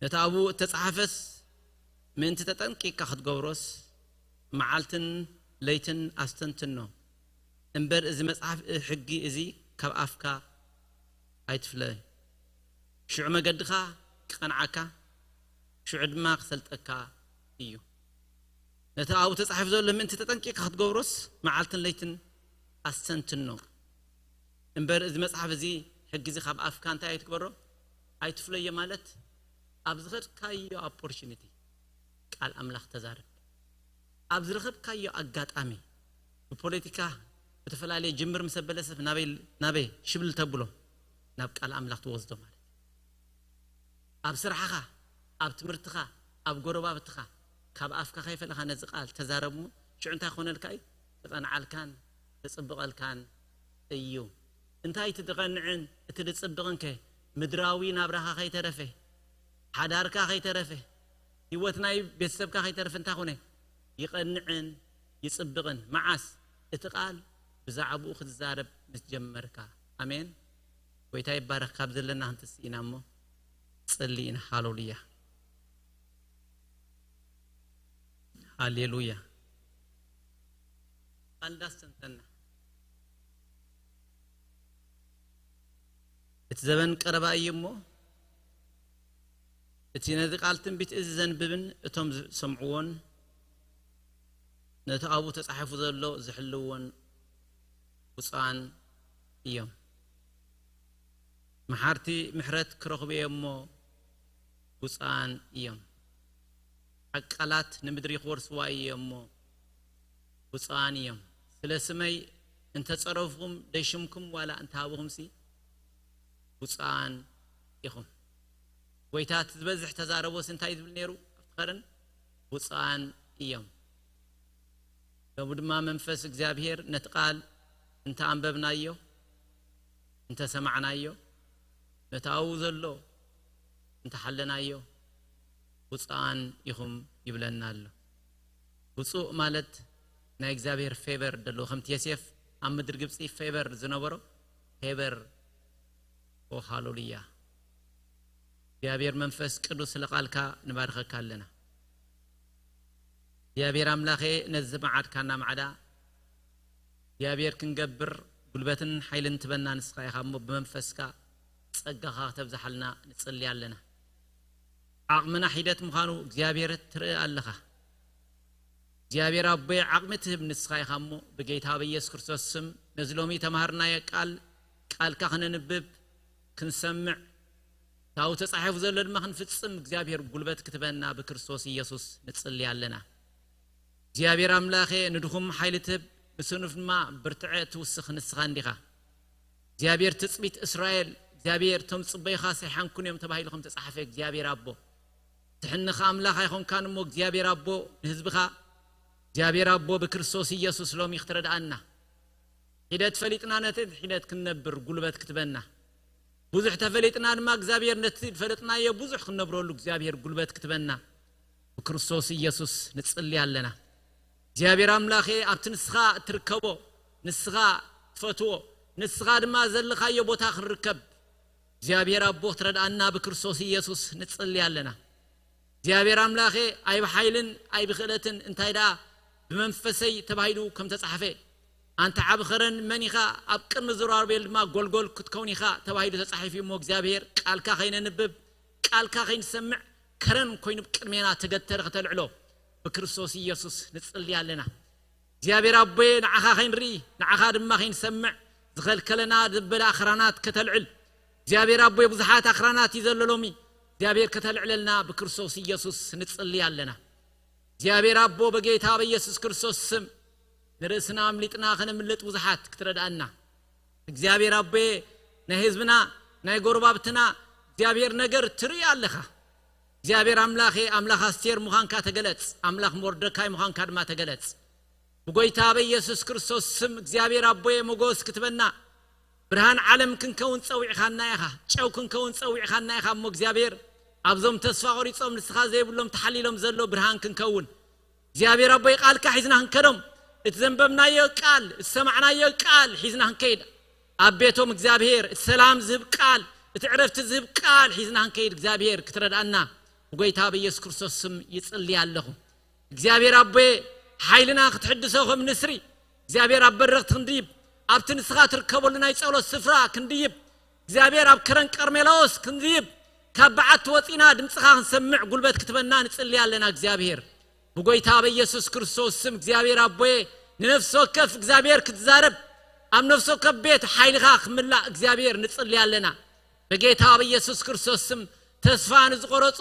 ነቲ ኣብኡ እተጻሕፈስ ምእንቲ ተጠንቂቕካ ክትገብሮስ መዓልትን ለይትን ኣስተንትኖ እምበር እዚ መጽሓፍ ሕጊ እዚ ካብ ኣፍካ ኣይትፍለ። ሽዑ መገድኻ ክቐንዓካ፣ ሽዑ ድማ ክሰልጠካ እዩ። ነቲ ኣብኡ ተጻሒፉ ዘሎ ምእንቲ ተጠንቂቕካ ክትገብሮስ መዓልትን ለይትን ኣስተንትኖ እምበር እዚ መጽሓፍ እዚ ሕጊ እዚ ካብ ኣፍካ እንታይ ኣይትግበሮ ኣይትፍለዮ ማለት ኣብ ዝኸድካዮ ኦፖርቹኒቲ ቃል ኣምላኽ ተዛረብ። ኣብ ዝረኸብካዮ ኣጋጣሚ ብፖለቲካ ብተፈላለየ ጅምር ምስ ኣበለ ሰብ ናበይ ናበይ ሽብል ተብሎ ናብ ቃል ኣምላኽ ትወስዶ ማለት ኣብ ስራሕኻ ኣብ ትምህርትኻ ኣብ ጎረባብትኻ ካብ ኣፍካ ከይፈለኻ ነዚ ቃል ተዛረብሞ ሽዑ እንታይ ክኾነልካ እዩ? ክቐንዓልካን ክጽብቐልካን እዩ። እንታይ እቲ ዝቐንዕን እቲ ዝጽብቕን ከ ምድራዊ ናብራኻ ከይተረፈ ሓዳርካ ከይተረፈ ህይወት ናይ ቤተሰብካ ከይተረፈ እንታይ ኮነ? ይቐንዕን ይጽብቕን። መዓስ? እቲ ቃል ብዛዕባኡ ክትዛረብ ምስ ጀመርካ። ኣሜን። ጎይታ ይባረኽ። ካብ ዘለና ክንትስእ ኢና እሞ ጽሊ ኢና። ሃሌሉያ፣ ሃሌሉያ። ቃል እንዳስተንተና እቲ ዘበን ቀረባ እዩ እሞ እቲ ነዚ ቃል ትንቢት እዚ ዘንብብን እቶም ዝሰምዕዎን ነቲ ኣብኡ ተጻሒፉ ዘሎ ዝሕልዎን ብፁዓን እዮም። መሓርቲ ምሕረት ክረኽቡ እዮም እሞ ብፁዓን እዮም። ሓቂ ቃላት ንምድሪ ክወርስዋ እዮም እሞ ብፁዓን እዮም። ስለ ስመይ እንተጸረፍኹም ደሽምኩም ዋላ እንተሃብኹምሲ ብፁዓን ኢኹም። ጎይታ እቲ ዝበዝሕ ተዛረቦስ እንታይ ዝብል ነይሩ ኣብቲ ከረን? ብፁዓን እዮም። ሎሚ ድማ መንፈስ እግዚኣብሔር ነቲ ቃል እንተ ኣንበብናዮ እንተ ሰማዕናዮ ነቲ ኣብኡ ዘሎ እንተ ሓለናዮ ብፁዓን ኢኹም ይብለና ኣሎ። ብፁዕ ማለት ናይ እግዚኣብሔር ፌቨር ደለዎ ከምቲ የሴፍ ኣብ ምድሪ ግብፂ ፌቨር ዝነበሮ ፌቨር። ኦ ሃሌሉያ። እግዚኣብሔር መንፈስ ቅዱስ ስለ ቃልካ ንባርኸካ ኣለና። እግዚኣብሔር ኣምላኸ ነዚ መዓድካና ማዕዳ እግዚኣብሔር ክንገብር ጉልበትን ሓይልን ትበና ንስኻ ኢኻ እሞ ብመንፈስካ ጸጋኻ ከተብዝሓልና ንጽሊ ኣለና። ዓቕምና ሒደት ምዃኑ እግዚኣብሔር ትርኢ ኣለኻ። እግዚኣብሔር ኣቦይ ዓቕሚ ትህብ ንስኻ ኢኻ እሞ ብጌታ በኢየሱስ ክርስቶስ ስም ነዚ ሎሚ ተማሃርናዮ ቃል ቃልካ ክነንብብ ክንሰምዕ ታው ተጻሒፉ ዘሎ ድማ ክንፍጽም እግዚኣብሔር ጉልበት ክትበና ብክርስቶስ ኢየሱስ ንጽሊ ኣለና። እግዚኣብሔር ኣምላኸ ንድኹም ሓይሊ ትህብ ንስኑፍ ድማ ብርትዐ ትውስኽ ንስኻ እንዲኻ። እግዚኣብሔር ትጽቢት እስራኤል እግዚኣብሔር እቶም ጽበይኻ ሰይሓንኩን እዮም ተባሂሉ ከም ተጻሓፈ እግዚኣብሔር ኣቦ ትሕንኻ ኣምላኽ ኣይኾንካን እሞ እግዚኣብሔር ኣቦ ንህዝብኻ እግዚኣብሔር ኣቦ ብክርስቶስ ኢየሱስ ሎሚ ክትረድኣና ሒደት ፈሊጥና ነቲ ሒደት ክንነብር ጉልበት ክትበና ብዙሕ ተፈሊጥና ድማ እግዚኣብሔር ነቲ ዝፈለጥናዮ ብዙሕ ክንነብረሉ እግዚኣብሔር ጉልበት ክትበና ብክርስቶስ ኢየሱስ ንጽሊ ኣለና። እግዚኣብሔር ኣምላኸ ኣብቲ ንስኻ እትርከቦ ንስኻ ትፈትዎ ንስኻ ድማ ዘለኻዮ ቦታ ክንርከብ እግዚኣብሔር ኣቦ ክትረድኣና ብክርስቶስ ኢየሱስ ንጽሊ ኣለና። እግዚኣብሔር ኣምላኸ ኣይብሓይልን ኣይብኽእለትን እንታይ ደኣ ብመንፈሰይ ተባሂሉ ከም ተጻሕፈ ኣንተ ዓቢ ኸረን መን ኢኻ ኣብ ቅድሚ ዝሩባቤል ድማ ጎልጎል ክትከውን ኢኻ ተባሂሉ ተጻሒፉ እሞ እግዚኣብሔር ቃልካ ከይነንብብ ቃልካ ከይንሰምዕ ከረን ኮይኑ ቅድሜና ተገተረ ከተልዕሎ ብክርስቶስ ኢየሱስ ንጽሊ ኣለና። እግዚኣብሔር ኣቦየ፣ ንዓኻ ከይንርኢ፣ ንዓኻ ድማ ከይንሰምዕ ዝኸልከለና ዘበለ ኣኽራናት ከተልዕል፣ እግዚኣብሔር ኣቦየ፣ ብዙሓት ኣኽራናት እዩ ዘሎ ሎሚ። እግዚኣብሔር ከተልዕለልና ብክርስቶስ ኢየሱስ ንጽሊ ኣለና። እግዚኣብሔር ኣቦ፣ በጌታ በኢየሱስ ክርስቶስ ስም ንርእስና ኣምሊጥና ከነምልጥ ብዙሓት ክትረድኣና። እግዚኣብሔር ኣቦየ፣ ናይ ህዝብና ናይ ጎረባብትና እግዚኣብሔር ነገር ትርኢ ኣለኻ። እግዚኣብሔር ኣምላኸ፣ ኣምላኽ ኣስቴር ምዃንካ ተገለጽ፣ ኣምላኽ ሞርደካይ ምዃንካ ድማ ተገለጽ። ብጎይታ በኢየሱስ ክርስቶስ ስም እግዚኣብሔር ኣቦየ፣ ሞጎስ ክትበና፣ ብርሃን ዓለም ክንከውን ጸዊዕኻና ኢኻ። ጨው ክንከውን ጸዊዕኻና ኢኻ እሞ እግዚኣብሔር፣ ኣብዞም ተስፋ ቆሪጾም ንስኻ ዘይብሎም ተሓሊሎም ዘሎ ብርሃን ክንከውን እግዚኣብሔር ኣቦይ፣ ቃልካ ሒዝና ክንከዶም፣ እቲ ዘንበብናዮ ቃል፣ እቲ ሰማዕናዮ ቃል ሒዝና ክንከይድ፣ ኣብ ቤቶም እግዚኣብሔር እቲ ሰላም ዝህብ ቃል፣ እቲ ዕረፍቲ ዝህብ ቃል ሒዝና ክንከይድ እግዚኣብሔር ክትረድኣና ብጎይታ በኢየሱስ ክርስቶስ ስም ይጽሊ ኣለኹ። እግዚኣብሔር ኣቦየ፣ ሓይልና ክትሕድሶ ከም ንስሪ እግዚኣብሔር ኣብ በረኽቲ ክንድይብ፣ ኣብቲ ንስኻ ትርከበሉ ናይ ጸሎት ስፍራ ክንድይብ፣ እግዚኣብሔር ኣብ ከረን ቀርሜሎስ ክንድይብ፣ ካብ በዓቲ ወጺና ድምጽኻ ክንሰምዕ ጉልበት ክትበና ንጽሊ ኣለና እግዚኣብሔር። ብጎይታ በኢየሱስ ክርስቶስ ስም እግዚኣብሔር ኣቦየ፣ ንነፍሲ ወከፍ እግዚኣብሔር ክትዛረብ፣ ኣብ ነፍሲ ወከፍ ቤት ሓይልኻ ክምላእ እግዚኣብሔር ንጽሊ ኣለና። በጌታ በኢየሱስ ክርስቶስ ስም ተስፋ ንዝቆረጹ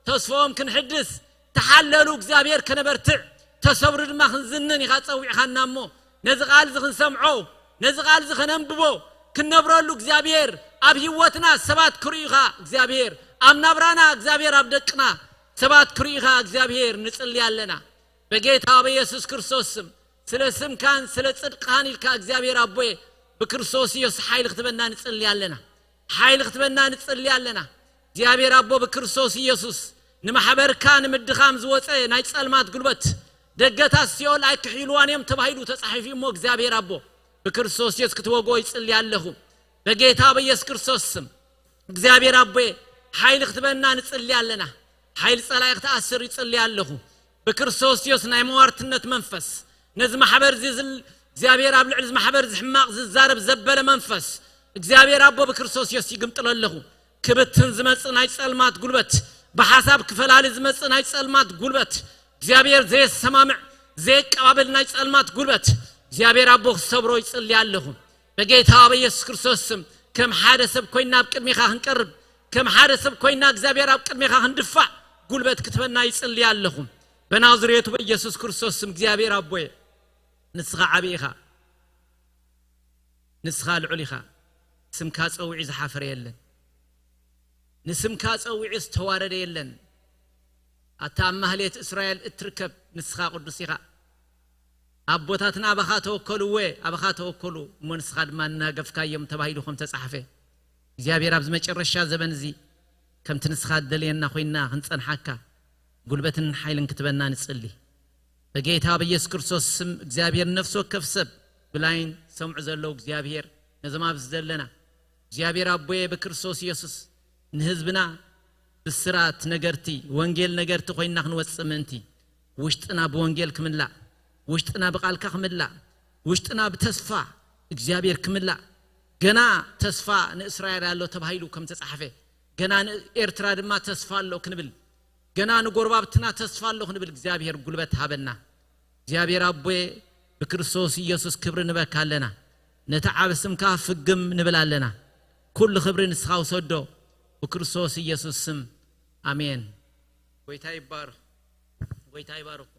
ተስፋኦም ክንሕድስ፣ ተሓለሉ እግዚኣብሔር ከነበርትዕ፣ ተሰብሩ ድማ ክንዝንን ኢኻ ጸዊዕኻና እሞ፣ ነዚ ቃል እዚ ክንሰምዖ፣ ነዚ ቃል እዚ ከነንብቦ፣ ክንነብረሉ እግዚኣብሔር ኣብ ህይወትና ሰባት ክርእዩኻ እግዚኣብሔር፣ ኣብ ናብራና እግዚኣብሔር፣ ኣብ ደቅና ሰባት ክርእዩኻ እግዚኣብሔር ንጽሊ ኣለና። በጌታ በኢየሱስ ክርስቶስ ስም፣ ስለ ስምካን ስለ ጽድቅኻን ኢልካ እግዚኣብሔር ኣቦየ፣ ብክርስቶስ ኢየሱስ ሓይሊ ክትበና ንጽሊ ኣለና። ሓይሊ ክትበና ንጽሊ ኣለና። እግዚኣብሔር ኣቦ ብክርስቶስ ኢየሱስ ንማሕበርካ ንምድኻም ዝወጸ ናይ ጸልማት ጉልበት፣ ደገታት ሲኦል ኣይክሕይልዋን እዮም ተባሂሉ ተጻሒፉ እሞ እግዚኣብሔር ኣቦ ብክርስቶስ ኢየሱስ ክትወግኦ ይጽሊ ኣለኹ። በጌታ በኢየሱስ ክርስቶስ ስም እግዚኣብሔር ኣቦየ፣ ሓይሊ ክትበና ንጽሊ ኣለና። ሓይሊ ጸላኢ ክትኣስር ይጽሊ ኣለኹ። ብክርስቶስ ኢየሱስ ናይ መዋርትነት መንፈስ፣ ነዚ ማሕበር እዚ ዝል-፣ እግዚኣብሔር ኣብ ልዕሊ እዚ ማሕበር እዚ ሕማቕ ዝዛረብ ዘበለ መንፈስ እግዚኣብሔር ኣቦ ብክርስቶስ ኢየሱስ ይግምጥሎ ኣለኹ። ክብትን ዝመጽእ ናይ ጸልማት ጉልበት፣ ብሓሳብ ክፈላሊ ዝመጽእ ናይ ጸልማት ጉልበት፣ እግዚኣብሔር ዘየሰማምዕ ዘየቀባበል ናይ ጸልማት ጉልበት እግዚኣብሔር ኣቦ ክሰብሮ ይጽሊ ኣለኹ። በጌታ በኢየሱስ ክርስቶስ ስም ከም ሓደ ሰብ ኮይና ኣብ ቅድሜኻ ክንቀርብ፣ ከም ሓደ ሰብ ኮይና እግዚኣብሔር ኣብ ቅድሜኻ ክንድፋዕ ጉልበት ክትበና ይጽሊ ኣለኹ። በናዝሬቱ በኢየሱስ ክርስቶስ ስም እግዚኣብሔር ኣቦየ፣ ንስኻ ዓቢ ኢኻ፣ ንስኻ ልዑል ኢኻ። ስምካ ጸዊዑ ዝሓፈረ የለን፣ ንስምካ ጸዊዑ ዝተዋረደ የለን። ኣታ ኣብ ማህሌት እስራኤል እትርከብ ንስኻ ቅዱስ ኢኻ። ኣቦታትና ኣባኻ ተወከሉ፣ እወ ኣባኻ ተወከሉ፣ እሞ ንስኻ ድማ እናገፍካዮም ተባሂሉ ከም ተጻሕፈ፣ እግዚኣብሔር ኣብዚ መጨረሻ ዘበን እዚ ከምቲ ንስኻ ትደልየና ኮይንና ክንጸንሓካ ጉልበትን ሓይልን ክትበና ንጽሊ። በጌታ በኢየሱስ ክርስቶስ ስም እግዚኣብሔር ነፍሲ ወከፍ ሰብ ብላይን ሰምዑ ዘለዉ እግዚኣብሔር ነዞም ኣብዚ ዘለና እግዚኣብሔር ኣቦየ ብክርስቶስ ኢየሱስ ንህዝብና ብስራት ነገርቲ ወንጌል ነገርቲ ኮይንና ክንወጽእ ምእንቲ ውሽጥና ብወንጌል ክምላእ ውሽጥና ብቃልካ ክምላእ ውሽጥና ብተስፋ እግዚኣብሔር ክምላእ ገና ተስፋ ንእስራኤል ኣሎ ተባሂሉ ከም ተጻሕፈ ገና ንኤርትራ ድማ ተስፋ ኣሎ ክንብል ገና ንጎረባብትና ተስፋ ኣሎ ክንብል እግዚኣብሔር ጉልበት ሃበና። እግዚኣብሔር ኣቦየ ብክርስቶስ ኢየሱስ ክብሪ ንበካ ኣለና። ነቲ ዓብ ስምካ ፍግም ንብል ኣለና። ኩሉ ክብሪ ንስኻ ውሰዶ ብክርስቶስ ኢየሱስ ስም ኣሜን። ጎይታ ይባርኽ። ጎይታ ይባርኽ።